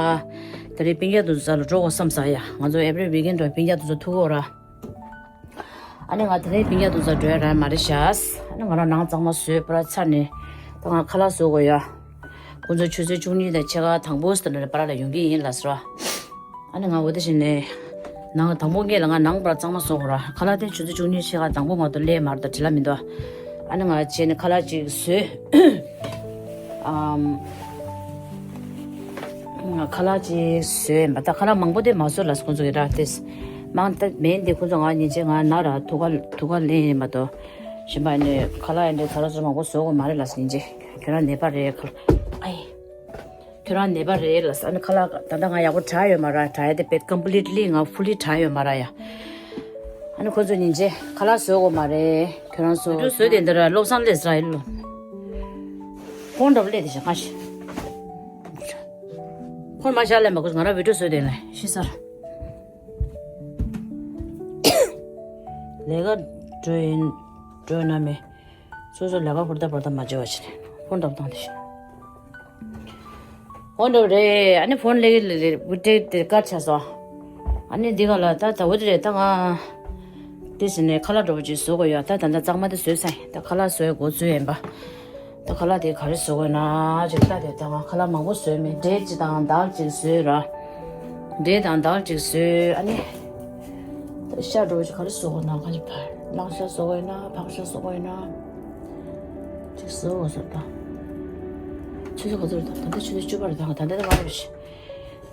དེ་རིང་སྤུན་ཀྱག་དེ་ཚོ་རྩ་ལ་འགྲོ་དགོས་བསམ་ས་ཡ། ང་ཚོ་every weekend་འགྲོ་སྤུན་ཀྱག་དེ་ཚོ་ཐུག་གོ་ར། ཨ་ནི་ང་དེ་རིང་སྤུན་ཀྱག་དེ་ཚོ་འགྲོ་ཡ་རག་མ་རེད་ཤག་ཨ་ནི་ང་རང་ནང་གཙང་མ་བཟོས་པར་ཚར་ནས་ད་ང་ཁ་ལག་བཟོ་དགོས་ཡ། ཁོང་ཚོ་ཆུ་ཚོད་བཅུ་གཉིས་དང་ཕྱེད་ཀ་དང་པོ་ཙམ་ནས་པར་ལ་ཡོང་གི་ཡིན་ལབ་ཟེར་བ། ཨ་ནི་ང་འོ་དེ་བྱས་ནས་ནང་དང་པོ་སྔས་ལ་ང་ནང་པར་གཙང་མ་བཟོ་དགོས་ར། ཁ་ལག་དེ་ཆུ་ཚོད་བཅུ་གཉིས་ཕྱེད་ཀ་དང་པོ་ང་ཚོ་སླེབས་མ་རེད་ད་བྲེལ་བ་མི་འདུག་ཨ་ནི་ང་བྱས་ནས་ཁ་ལག་ཅིག་བཟོས། ཨམ། ང་ཁ་ལག་ཅིག་བཟོས་ཡིན་པ། ད་ཁ་ལག་མང་པོ་དེ་མ་བཟོ་ལབ་ཁོང་ཚོ་གི་ར་དེ། མང་ད་མེད་འདི་ཁོང་ཚོ་ང་ཉིན་བྱེད་ང་ན་ར་ཐུག་ག་ཐུག་ག་ལེན་ཡིན་མ་གཏོགས། གཞན་པ་ནི་ཁ་ལག་ཡིན་འདྲ་ད་ར་བཟོ་མང་པོ་བཟོ་དགོས་མ་རེད་ལབ་ཉིན་བྱེད་ཁྱོད་རང་ནད་པ་རེད་ཁ་ལག་ཨའི། ཁྱོད་རང་ནད་པ་རེད་ལབ། ཨ་ནི་ཁ་ལག་ད་ལྟ་ང་ཡག་པོ་དྲག་ཡོད་མ་ར། དྲག་ཡ་དེ་བེད་ཀམ་པི་ལིཊ་ལི་ང་ཕུ་ལི་དྲག་ཡོད་མ་ར་ཡ། ཨ་ནི་ཁོ་ཚོ་ཉིན་བྱེད་ཁ་ལག་བཟོ་དགོས་མ་རེད། ཁྱོད་རང་བཟོ། བཟོ་བཟོས་དེ་འདི་ར་བློ་བཟང་སླེབས་ར་ཡིན་ལོ། ཁོང་འདྲ་པོ་སླེབས་དེ་བཞག་ཁ་ཤས། ཁོང་མ་བཞག་ལས་མ་དགོས་ང་ར་བི་ཌིའོ་བཟོས་དེ་ལ་ཤི་སར། ལས་ཀ་འགྲོ་ཡིན་འགྲོ་ན་མེད། སོ་སོ་ལས་ཀ་ཧུར་ཐག་ཧུར་ཐག་མ་བྱེད་པ་བྱས་ནས་ཕོན་འདྲ་པོ་བཏང་དེ་བཞིན། འོ་འདྲ་པོ་རེད། ཨ་ནི་ཕོན་ལེགས་ལེགས་ལེགས་བུ་ཏྲེ་དེ་དཀར་ཆགས་སོང་། ཨ་ནི་འདི་ག་ལ་ད་ད་འོ་དེ་རེད་ད་ང་། དེ་ཟིན་ནས་ཁ་ལག་འདྲ་པོ་ཅིག་བཟོ་དགོས་ཡོད། ད་ད་ལྟ་གཙང་མ་དེ་བཟོས་ཚར་ཡིན། ད་ཁ་ལག་བཟོ་ཡའི་འགོ་བཙུགས་ཡིན་པ། ད་ཁ་ལག་དེ་ག་རེ་བཟོ་དགོས་ན་ཅིག་ལྟ་དེ་ད་ང་ཁ་ལག་མང་པོ་བཟོས་མེད། འབྲས་ཅིག་དང་དལ་ཅིག་བཟོས་ར། འབྲས་དང་དལ་ཅིག་བཟོས། ཨ་ནི། ཤ་འདྲ་པོ་ཅིག་ག་རེ་བཟོ་དགོས་ན་ག་ཅིག་ཕར་ལག་ཤ་བཟོ་དགོས་ཡིན་ན་ཕག་ཤ་བཟོ་དགོས་ཡིན་ན། ཅིག་བཟོ་དགོས་ཟེར་ད། ཆུ་ཚོད་ག་ཚོད་རེད་ད། ད་ལྟ་ཆུ་ཚོད་བཅུ་པ་རེད་ད། ད་ལྟ་ད་མ་རེད་ཤི།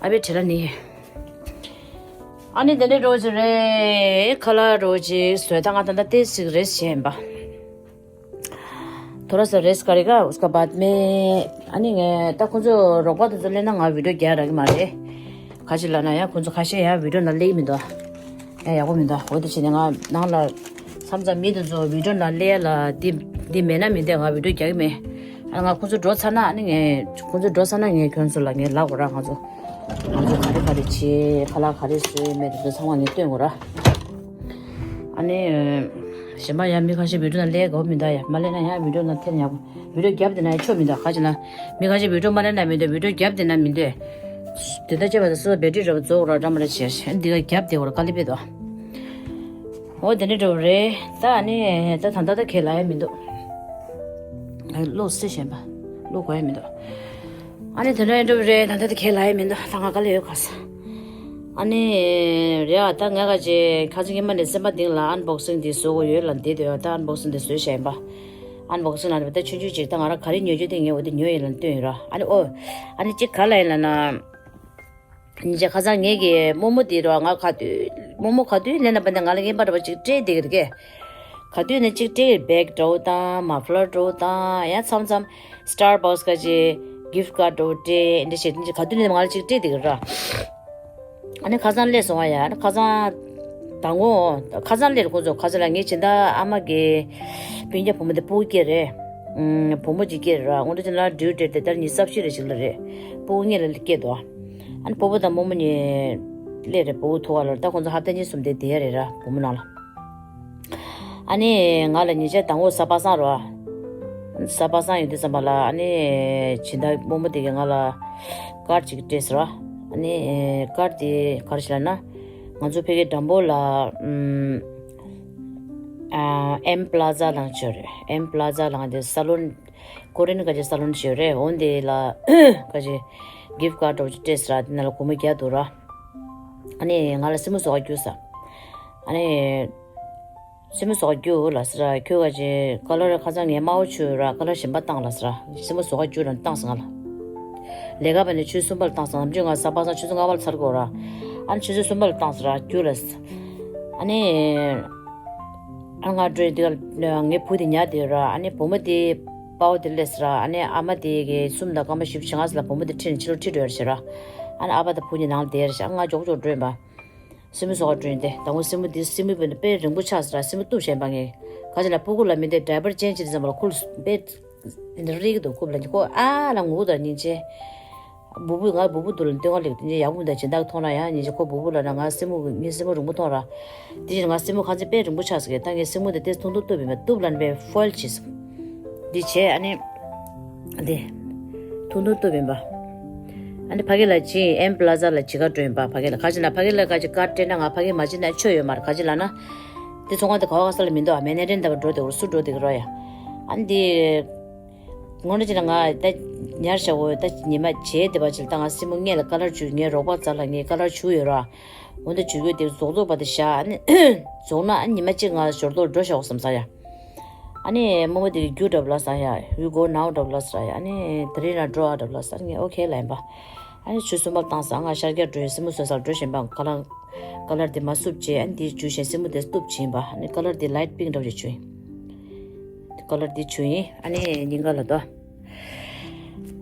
ཨ་བའི་བྲེལ་ལ་ནི། ཨ་ནི་དེ་འདྲའི་རོ་ཅིག་རེད། ཁ་ལག་རོ་ཅིག་བཟོས། ད་ང་ད་ལྟ་ཏོག་ཙམ་རེ་སི་བྱས་ཡིན་པ། थोड़ा सा रेस्ट करेगा, उसके बाद में ཨ་ནི་ངས་ད་ཁོང་ཚོ་རོགས་པ་དེ་ཚོ་སླེབས་ན་ང་བི་ཌི་ཡོ་རྒྱག་རག་གི་མ་རེད། ག་ཅི་ལབ་ན་ཡང་ཁོང་ཚོ་ཁ་ཤས་ཡང་བི་ཌི་ཡོ་ནང་སླེབས་མི་འདུག་ཡང་ཡག་པོ་མི་འདུག་འོ་དེ་བྱས་ནས་ང་ནང་ལ་མཚམས་མཚམས་མི་དེ་ཚོ་བི་ཌི་ཡོ་ནང་སླེབས་ལ་འདི་འདི་མེད་ན་མི་འདོད། ང་བི་ཌི་ཡོ་རྒྱག་གི་མེད། ཨ་ང་ཁོང་ཚོ་འགྲོ་ཚར་ན་ཨ་ནི་ངས་ཁོང་ཚོ་འགྲོ་ཚར་ན་ངས་ཁྱོད་ཚོ་ལ་ངས་ལབ་དགོས་ར། ང་ཚོ་ང་ཚོ་ག་རེ་ག་རེ་བྱས། ཁ་ལག་ག་རེ་བཟོས་མེད་དེ་ཚོ་ཚང་མ་ངས་སྟོན་དགོས་ར། ཨ་ནི་གཞན་པ་ཡང་མི་ཁ་ཤས་བི་ཌི་ཡོ་ནང་སླེབས་དགོས་མི་འདུག་ཡ། མ་སླེབས་ན་ཡང་བི་ཌི་ཡོ་ནང་ཐེབས་ན་ཡག་པོ། བི་ཌི་ཡོ་རྒྱབ་བསྡད་ན་ཡང་ཆོ་མི་འདུག་ག་ཅི་ན་མི་ཁ་ཤས་བི་ཌི་ཡོ་མ་སླེབས་ན་མི་འདོད། བི་ཌི་ཡོ་རྒྱབ་བསྡད་ན་མི་འདོད། དེ་ལྟར་བྱས་པ་དང་སོ་སོ་བེ་ཊི་རི་ར་བ་རྫོགས་ར་འདྲ་མ་རེད་བྱས། འདི་ག་རྒྱབ་བསྡད་དགོས་ར། དཀའ་ལས་དཔེ་འདུག་འོ་དེ་འདྲ་འདྲ་བོ་རེད། ད་ཨ་ནི་ད་ད་ལྟ་ད་ཁས་ལ་ཡ་མི་འདུག་བློ་སེ་ཞན་པ། བློ་གོ་ཡ་མི་འདུག་ཨ་ནི་དེ་འདྲ་འདྲ་བོ་རེད། ད་ད་ད་ཁས་ལ་ཡ་མི་འདུག་ད་ང་དཀའ་ལས་ཡོད་ག་ས། ཨ་ནི་རེད་ཨ། ད་ང་ག་ཅེ་ཁ་སང་ཉི་མ་ནས་སེམས་པ་གཏིང་ལ་ཨན་བོག་སིང་འདི་བཟོ་དགོས་ཡོད་ལ་འདི་དོ་ཡ། ད་ཨན་བོག་སིང་འདི་བཟོས་བཞག་ཡིན་པ། ཨན་བོག་སིང་ལ་ནི་ད་ཆུང་ཆུང་ཅིག་ད་ང་རང་ག་རེ་ཉོ་རྒྱུ་དེ་ངས་འོ་དེ་ཉོ་ཡིན་ལ་སྟོན་ཡིན་ར། ཨ་ནི་ཨོ། ཨ་ནི་གཅིག་ག་ལ་ཡིན་ལ་ན། ཉིན་ཅིག་ཁ་སང་ངེད་ཀྱི་རྨོ་མོ་དེ་ར་ང་ག་དུས་རྨོ་མོ་ག་དུས་ལེན་ན་པ་འདི་ང་ལ་ངན་པ་འདྲ་བ་ཅིག་སྤྲད་བསྡད་ཀྱི་རེད་ཀྱེ། ག་དུས་ནས་ཅིག་སྤྲད་ཀྱི་རེད། བེག་འདྲ་བོ་དང་མ་ཕ་ལར་འདྲ་བོ་དང་ཡང་མཚམས་མཚམས་སི་ཊར་བྷག་སི་ག་ཅིག་གིཕ་ཊི་ཀར་ཌི་འདྲ་བོ་སྤྲད་འདི་བྱེད་དེ་ག་དུས་ནས་ང་ལ་ཅིག་སྤྲད་བསྡད་ཀྱི་རེད་ར། ཨ་ནི་ཁ་སང་སླེབས་སོང་བ་ཡ། ཨ་ནི་ཁ་སང་དང་པོ་ཁ་སང་སླེབས་རེད། ཁོ་ཚོ་ཁ་སང་ལ་ངའི་སྦྱིན་བདག་ཨ་མ་གི་སྤུན་ཀྱག་བུ་མོ་དེ་སྤུ་གུ་སྐྱེས་རེད། ཨུམ། བུ་མོ་གཅིག་སྐྱེས་རེད་ར། འོ་འདྲ་ཅིག་ལ་ཌིའུ་ཌེཊ་དེ་ལྟར་ཉི་ཤུ་རྩ་བཞི་རེ་ཞིག་ལ་རེད། སྤུ་གུ་གཉིས་ལ་སྐྱེས་འདུག་ཨ་ནི་སྤོ་བོ་དང་རྨོ་མོ་གཉིས་སླེབས་རེད། སྤོ་བོ་ཐུག་ག་ལ་ད་ཁོ་ཚོ་ཧབ་ཏ་གཉིས་གསུམ་དེ་བསྡད་ཡ་རེད་ར་བུ་མོ་ནང་ལ། ཨ་ནི་ང་ལ་ཉིན་ཤས་དང་པོ་གཟའ་པ་སངས་རེད་བ། གཟའ་པ་སངས་ཡིན་དུས་ཙམ་པ་ལ་ཨ་ནི་སྦྱིན་བདག་རྨོ་མོ་དེ་གིས་ང་ལ་ཀར་ཌི་ཅིག་སྤྲད་ཟེར་བ། ཨ་ནི་ཀར་ཌི་དེ་ག་རེ་ཞིག་ལབ་ན། ང་ཚོ་ཕ་གི་འགྲམ་པོ་ལ་ཨམ། ཨ། ཨེམ་པ་ལ་ཛ་ལབ་ཅིག་ཡོད་རེད། ཨེམ་པ་ལ་ཛ་ལབ་དེ་ས་ལོན། ཀོ་རི་ཡན་ག་ཅིག་ས་ལོན་ཞིག་ཡོད་རེད། འོ་འདི་ལ་ག་ཅིག་གིཕ་ཊི་ཀར་ཌི་འདྲ་བོ་ཅིག་སྤྲད་ཟེར་བ། དེ་ནང་ལ་སྒོར་མོ་བརྒྱ་འདུག་ར། ཨ་ནི་ང་ལ་སེན་མོ་བཟོ་ག་རྒྱུགས་ཟེར། ཨ་ནི་སེན་མོ་བཟོ་ག་རྒྱུགས་ལབ་ཟེར་ར། ཁྱོད་ག་ཅིག་ཀ་ལར་ཁ་སང་ངས་དམར་པོ་བྱུགས་ཡོད་ར། ཀ་ལར་གཞན་པ་བཏང་ལབ་ཟེར་ར། སེན་མོ་བཟོ་ག་རྒྱུགས་ལབ་བཏང་ཟེར་ང་ལ། ལས་ཀ་བྱས་ནས་ཆུ་ཚོད་གསུམ་པ་ལ་བཏང་ཟེར། ནམ་རྒྱུན་ང་གཟའ་པ་སངས་ཆུ་ཚོད་ལྔ་པ་ལ་ཚར་དགོས་ར། ཨ་ནི་ཆུ་ཚོད་གསུམ་པ་ལ་བཏང་ཟེར་ར། རྒྱུགས་ལབ་ཟེར། ཨ་ནི། ཨ་ང་འགྲོ་ཡི་འདི་ག་ངའི་བུ་དེ་ཉལ་བསྡད་ཡོད་ར། ཨ་ནི་བུ་མོ་དེ་དཔའ་བོ་དེ་སླེབས་ཟེར་ར། ཨ་ནི་ཨ་མ་དེ་གིས་གསུམ་དང་སྐར་མ་བཞི་བཅུ་ཞེ་ལྔ་ཙམ་ལ་བུ་མོ་དེ་ཁྲིད་ནས་ཕྱི་ལོགས་ཁྲིད་འགྲོ་ཡ་རེད་ཟེར་ར། ཨ་ནི་ཨ་ཕ་དང་བུ་གཉིས་ནང་ལ་བསྡད་ཡ་རེད་ཟེར། ཨ་ང་མགྱོགས་མགྱོགས་འགྲོ་ཡིན་པ། སེན་མོ་བཟོ་ག་འགྲོ་ཡིན་ཏེ། དང་པོ་སེན་མོ་འདི་སེན་མོ་བུ་འདི་དཔེ་རིང་པོ་ཆགས་ཟེར་ར། སེན་མོ་གཏུབ་བཞག་ཡིན་པ་ངས། ག་ཅི་ལ་སྤུ་གུ་ལ་མི་འདི་ཌའི་པར་ཅེན་ཇི་བྱེད་དུས་ཙམ་པ་ལ་ཁུ་ལུ་དཔེ་འདི་རིག་གི་འདུག་ཁུ་ལ་ཁོ་ཨ་ལ་ངུ་དང་སྙིང་རྗེ། སྤོ་བོ་ང་སྤོ་བོ་དེ་ལ་སྟོན་ག་སླེབས་དེ་ཡག་པོ་མི་འདུག་སྦྱིན་བདག་མཐོང་ན་ཡང་སྙིང་རྗེ། ཁོ་སྤོ་བོ་ལབ་ན་ང་སེན་མོ་ངའི་སེན་མོ་རིང་པོ་མཐོང་ར། དེ་བཞིན་ང་སེན་མོ་ཁ་ཚིག་དཔེ་རིང་པོ་ཆགས་ཟེར་གི། ད་ངས་སེན་མོ་དེ་ཏོག་ཙམ་ཐུང་ཐུང་གཏུབ་ཡིན་པ། གཏུབ་ལབ་ནས་ཕོལ་བྱས་སོང་། འདི་བྱས་ཨ་ནི། འདི། ཐུང་ཐུང་གཏུབ་ཡིན་པ། ཨ་ནི་ཕ་གི་ལ་ཕྱིན། ཨེམ་པ་ལ་ཛ་ལ་བྱེད་ག་འགྲོ་ཡིན་པ། ཕ་གི་ལ་ག་ཅི་ན་ཕ་གི་ལ་ག་ཅི་ཀར་ཌི་སྤྲད་ན་ང་ཕ་གི་མ་ཕྱིན་ན་ཆོ་ཡོད་མ་རེད། ག་ཅི་ལབ་ན། འདི་ཚོང་ཁང་དེ་ག་བ་ག་ས་ལ་མི་འདུག་ཨ་མན་ཧ་ཊན་ལྟ་བུ་འགྲོ་བསྡད་ཀྱི་རེད། སུ་འགྲོ་བསྡད་ཀྱི་རེད་ཡ། ཨ་ནི་འདི། དངོས་གནས་བྱས་ན་ང་ད་ཉར་བཞག་གོ། ད་ཉི་མ་བྱས་བསྡད་པ་ཅིག་ལ་ད་ང་སེན་མོ་སྔས་ལ་ཀ་ལར་བྱུགས། ངའི་རོགས་པ་རྩ་ལ་ངས་ཀ་ལར་བྱུགས་ཡོད་ར། འོ་ད་བྱུགས་ཡོད་དེ་རྫོགས་རྫོགས་པ་དེ་བཞག་ཨ་ནི་རྫོགས་ན་ཨ་ཉི་མ་གཅིག་ང་ཞོར་ཐོག་འགྲོ་བཞག་གོ་བསམ་ས་ཡ། ཨ་ནི་རྨོ་མོ་དེ་གིས་རྒྱུགས་འདྲ་པོ་ལབ་ས་ཡ། You go now འདྲ་པོ་ལབ་ས་ཡ། ཨ་ནི་དེ་རིང་རང་འགྲོ་ཨ་འདྲ་པོ་ལབ་ས། ཨ་ནི་ངས་ཨོ་ཁེ་ལབ་ཡིན་པ། ཨ་ནི་ཆུ་ཚོད་གསུམ་པ་བཏང་ས་ང་ཤར་རྒྱག་འགྲོ་ཡི། སེན་མོ་བཟོ་སར་འགྲོ་བཞིན་པ། ཀ་ལར་ཀ་ལར་དེ་མར་བསུབས་བྱས། ཨ་ནི་དེ་བྱུགས་བཞིན་སེན་མོ་དེ་གཏུབ་བྱས་ཡིན་པ། ཨ་ནི་ཀ་ལར་དེ་ལའིཊ་པིང་འདྲ་པོ་ཞིག་བྱུགས་ཡིན། ཀ་ལར་དེ་བྱུགས་ཡིན། ཨ་ནི་སྙིང་ག་ལ་དོ།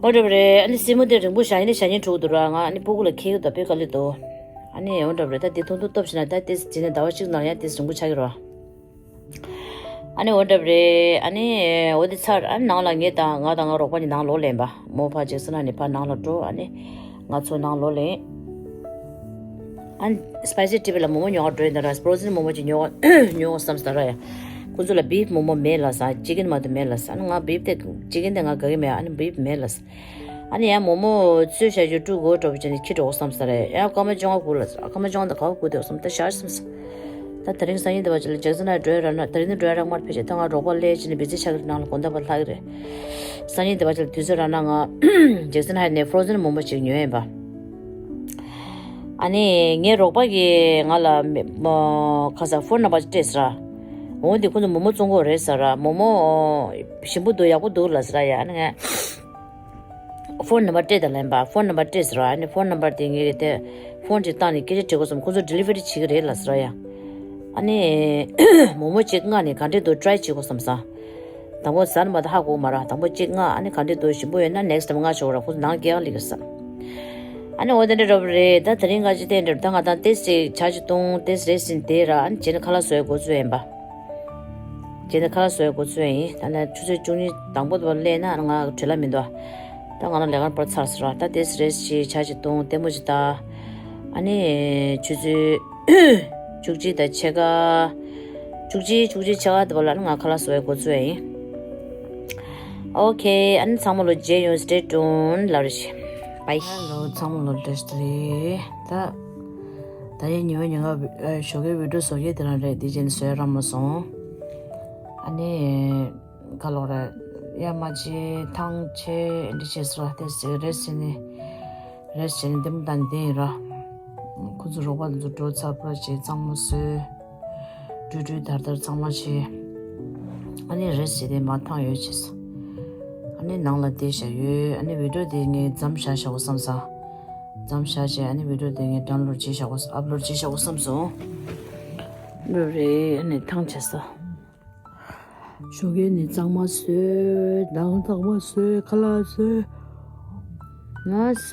འོ་འདྲ་པོ་རེད། ཨ་ནི་སེན་མོ་དེ་རིང་པོ་བཞག་ཡིན་ནི་བཞག་ཉིན་དྲུག་འདུག་ར། ང་ཨ་ནི་སྤུ་གུ་ལ་ཁེལ་གི་འདུག་དཔེ་དཀའ་ལས་འདུག་ཨ་ནི་འོ་འདྲ་པོ་རེད། ད་དེ་ཐུང་ཐུང་གཏུབ་བྱས་ན་ད་དེ་བྱས་ན་ཟླ་བ་གཅིག་ནང་ཡང་དེ་རིང་པོ་ཆགས་ཀྱི་རེད། ཨ་ནི་འོ་འདྲ་པོ་རེད། ཨ་ནི་འོ་དེ་ཚར། ཨ་ནི་ནང་ལ་ངས་དང་ང་དང་ང་རོགས་པ་གཉིས་ནང་ལོག་ལེན་པ། མོ་ཕར་ཇེག་སན་ཨ་ནི་ཕར་ནང་ལ་འགྲོ། ཨ་ནི་ང་ཚོ་ནང་ལོག་ལེན། ཨ་ནི་སི་པའི་སི་ཊི་བི་ལ་མོག་མོག་ཉོ་ག་འགྲོ་ཡིན་ད་ར། ཕོ་རོ་ཛན་མོག་མོག་ཅིག་ཉོ་ག་ཉོ་ག་བསམ་ས་ར་ཡ། ཁོ་ཚོ་ལ་བིབ་མོག་མོག་མེད་ལབ་ས། ཅི་ཀན་མ་གཏོགས་མེད་ལབ་ས། ཨ་ནི་ང་བིབ་དེ་ཅི་ཀན་དེ་ང་དགའ་གི་མེད། ཨ་ནི་བིབ་མེད་ལབ་ས། ཨ་ནི་ཡང་མོག་མོག་བཙོས་བཞག་རྒྱུ་བཀྲུ་དགོས་འདྲ་པོ་བྱས་ནས་ཁྱི་འགྲོ་ག་བསམ་ས་ར་ཡ། ཡང་སྐར་མ་བཅོ་ལྔ་སྒུག་ལབ་ས། སྐར་མ་བཅོ་ལྔ་དང་ག་པར་སྒུག་བསྡད་ག་བསམ། ད་ཞར་བསམ་ས། ད་དེ་རིང་སང་ཉིན་འདི་བ་ཅིག་ལ་ཇེག་སན་ཧའེ་འགྲོ་ཡ་རག་ན། དེ་རིང་ནི་འགྲོ་ཡ་རག་མ་རེད། ཕལ་ཆེར་ད་ང་རོགས་པ་སླེབས་བྱས་ནས་བི་ཛི་ཆགས་ཀྱི་རེད། ནང་ལ་དགོང་དག་བར་ལྷག་གི་རེད། སང་ཉིན་འདི་བ་ཅིག་ལ་དུས་ཚོད་རག་ན་ང་ཇེག་སན་ཧའེ་ནས་ཕོ་རོ་ཛན་མོག་མོག་ཅིག་ཉོ་ཡིན་པ། ཨ་ནི་ངའི་རོགས་པ་གིས་ང་ལ་མི་མོ་ཁ་ས་ཕོན་ནམ་བར་ཅིག་སྤྲད་ཟེར་ར། འོ་འདི་ཁོ་ཚོ་མོག་མོག་བཙོང་གི་ཡོད་རེད་ཟེར་ར། མོག་མོག་ཞིམ་པོ་འདུག་ཡག་པོ་འདུག་ལབ་ཟེར་ར་ཡ། ཨ་ནི་ངས་ཕོན་ནམ་བར་སྤྲད་དང་ལབ་ཡིན་པ། ཕོན་ནམ་བར་སྤྲད་ཟེར་ར། ཨ་ནི་ཕོན་ནམ་བར་དེ་ངས་དེ་ ཕོན་ཅིག་བཏང་ནས་སྐད་ཆ་དྲི་དགོས་བསམ། ཁོ་ཚོ་ཌི་ལི་ཝ་རི་བྱེད་ཀྱི་རེད་ལབ་ཟེར་ཡ། ཨ་ནི་མོག་མོག་ཅིག་མངགས་ནས་ག་འདྲས་འདུག་ཊི་རའི་བྱེད་དགོས་བསམ་ས། དང་པོ་ཟ་ན་མ་གཏོགས་ཧ་གོ་མ་རེད། དང་པོ་གཅིག་མངགས། ཨ་ནི་ག་འདྲས་འདུག་ཞིམ་པོ་ཡོད་ན་ནེག་སི་ཊའིམ་མངགས་ཆོག་ར། ཁོ་ཚོ་ནང་སྐད་ཡག་ལབ་ཀྱི་ཡོད་ས། ཨ་ནི་འོ་དེ་འདྲས་འདྲ་པོ་རེད། ད་དེ་རིང་ང་ཅི་ཐེངས་འདྲ་ད་ང་དང་ཏེས་ཅིག་ཇ་ཅིག་བཏུང་། ཏེས་རེས་ཟིན་བསྡད་ར། ཨ་ནི་རྗེས་ནས་ཁ་ལག་བཟོ་ཡ་འགོ་བཙུགས་ཡིན་པ། རྗེས་ནས་ཁ་ལག་བཟོ་ཡ་འགོ་བཙུགས་ཡིན། ད་ནི་ཆུ་ཚོད་བཅུ་གཉིས་དང་པོ་དེ་བ་སླེབས་ན་ང་བྲེལ་བ་མི་འདུག་ད་ང་རང་ལས་ཀ་པར་ཚར་སོང་ར། ད་ཏེས་རེས་ཅིག་ཇ་ཅིག་བཏུང་། ལྟད་མོ་ཅིག་ལྟ། ཨ་ནི་ཆུ་ཚོད་བཅུ་གཅིག་དང་ཕྱེད་ཀ་བཅུ་གཅིག་བཅུ་གཅིག་ཕྱེད་ཀ་དེ་བ་ལ་ནི་ང་ཁ་ལག་བཟོ་ཡ་འགོ་བཙུགས་ཡ་ཡིན། ཨོ་ཁེ། ཨ་ནི་ཚང་མ་ལོ་མཇལ་ཡོང་། སི་ཊེ་ཊུན་ལབ་རེ་བྱེད། བྷའི། ཧེ་ལོ། ཚང་མ་ལོ་བཀྲ་ཤིས་བདེ་ལེགས། ད་ད་ཡིན་ཉི་མ་ཉིན་ག་ཞོགས་ཀའི་བི་ཌི་ཡོ་བཟོ་མཁན་དེ་རང་རེད། དེ་རྗེས་ནས་བཟོ་ཡ་རག་མ་སོང་། ཨ་ནི་ག་ལོག་རེད། ཡ་མ་བྱེད། ཐང་ཆད་འདི་བྱེད་སོང་། དེ་ཟེར་རེས་བྱས་ནས། རེས་བྱས་ནས་འདི་མོ་དང་འདི་ཡིན་ར། ཁོ་ཚོ་རོགས་པ་དེ་ཚོ་འགྲོ་ཚར་པ་བྱས། གཙང་མ་བཟོས། བཀྲུས་བཀྲུས་དར་དར་གཙང་མ་བྱས། ཨ་ནི་རེས་བྱས་ཏེ་མར་ཐང་ཡོད་བྱས། ཨ་ནི་ནང་ལ་བསྡད་བཞག་ཡོད། ཨ་ནི་བི་ཌི་ཡོ་དེ་ངས་མཚམས་བཞག་བཞག་གོ་བསམ་ས། མཚམས་བཞག་བྱས་ཨ་ནི་བི་ཌི་ཡོ་དེ་ངས་ཌའུན་ལོཌ་བྱས་བཞག་གོ། ཨབ་ལོཌ་བྱས་བཞག་གོ་བསམ་སོང་། འགྲོ་རེད། ཨ་ནི་ཐང་ཆད་ས། ཞོགས་ཀས་ནི་གཙང་མ་བཟོས། ནང་གཙང་མ་བཟོས། ཁ་ལག་བཟོས། ང་ཟ་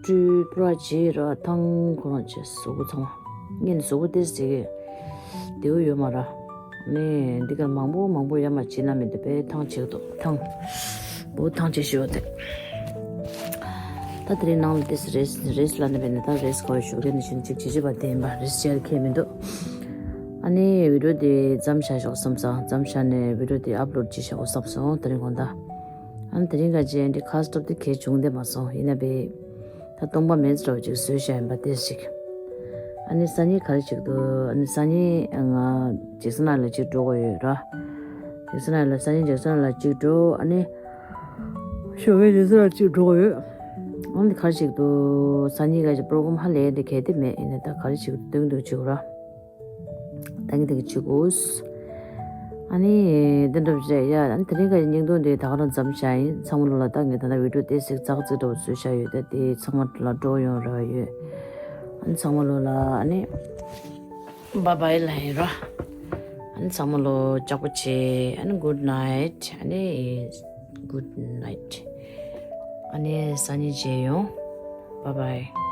བཀྲུས་པུ་ར་བྱས་ར། ཐང་ཁོ་རང་བྱས། གཟུགས་པོ་ཚང་མ་ངས་ནི་གཟུགས་པོ་ཏོག་ཙམ་བདེ་པོ་ཡོད་མ་ར། ནི་འདི་ག་མང་པོ་མང་པོ་ཡ་མ་བྱས་ན་མི་འདུག་པས། ཐང་ཆད་འདུག་ཐང་། བུ་ཐང་ཆད་ཤི་བ་དེ། ད་དེ་རིང་ནང་ལ་ཏོག་ཙམ་རེས་རེས་ལ་ནི་བས་ནི་ད་རེས་ཁོ་ཞོགས་ཀས་ནི་ཞིང་ཅིག་བྱེད་བྱེད་པ་དེ་ཡིན་པ། རེས་བྱེད་ཁེལ་མི་འདུག་ཨ་ནི་བི་ཌི་ཡོ་དེ་མཚམས་བཞག་ཆོག་བསམ་སོང་། མཚམས་བཞག་ནས་བི་ཌི་ཡོ་དེ་ཨབ་ལོཌ་བྱེད་ཆོག་བསམ་སོང་། དེ་རིང་དགོང་དག་ཨ་ནི་དེ་རིང་ག་ཅན་དེ་ཁ་སྟོབས་དེ་གས་བྱུང་བསྡད་མ་སོང་། ཡིན་ན་བས་ད་སྟོང་པ་མེད་འདྲ་བོ་ཅིག་བཟོས་བཞག་ཡིན་པ་ཏོག་ཙམ་ཅིག་ཨ་ནི་སང་ཉིན་ག་རེ་བྱེད་ཀྱི་འདུག་ཨ་ནི་སང་ཉིན་ང་ཇེག་སན་ལ་ཅིག་འགྲོ་དགོས་ཡོད་ར། ཇེག་སན་ལ། སང་ཉིན་ཇེག་སན་ལ་ཅིག་འགྲོ། ཨ་ནི་ཞོགས་ཀས་ཇེག་སན་ལ་ཅིག་འགྲོ་དགོས་ཡོད། ཨ་ནི་ག་རེ་བྱེད་ཀྱི་འདུག་སང་ཉིན་ག་ཅིག་པོ་རོ་གྷ་རམ་ཧ་ལས་དེ་གལ་ཏེ་མེད། ཡིན་ན་ད་ག་རེ་བྱེད་ཀྱི་འདུག་སྟོན་གྱི་འདུག་བྱེད་དགོས་ར། ད་ངས་དེ་ག་བྱེད་དགོས། ཨ་ནི་དེ་འདྲ་བྱས་ཡ། ཨ་ནི་དེ་རིང་ག་ཅིག་བརྙན་ཐུང་དེ་ད་ག་རང་མཚམས་བཞག་ཡིན། ཚང་མ་ལོ་ལ་ད་ངས་ད་ལྟ་བི་ཌི་ཡོ་ཏོག་ཙམ་ཙག་ཙིག་འདྲ་བོ་བཟོས་བཞག་ཡོད། ད་དེ་ཚང་མ་ལ་འགྲོ་ཡོང་རེ་བ་ཡོད། ཨ་ནི་ཚང་མ་ལོ་ལ་ཨ་ནི་བྷའི་བྷའི་ལབ་ཡིན་ར། ཨ་ནི་ཚང་མ་ལོ་ལྕགས་པོ་བྱེད། ཨ་ནི་གུཌ་ནའིཊ། ཨ་ནི་གུཌ་ནའིཊ། ཨ་ནི་སང་ཉིན་མཇལ་ཡོང་། བྷའི་བྷའི།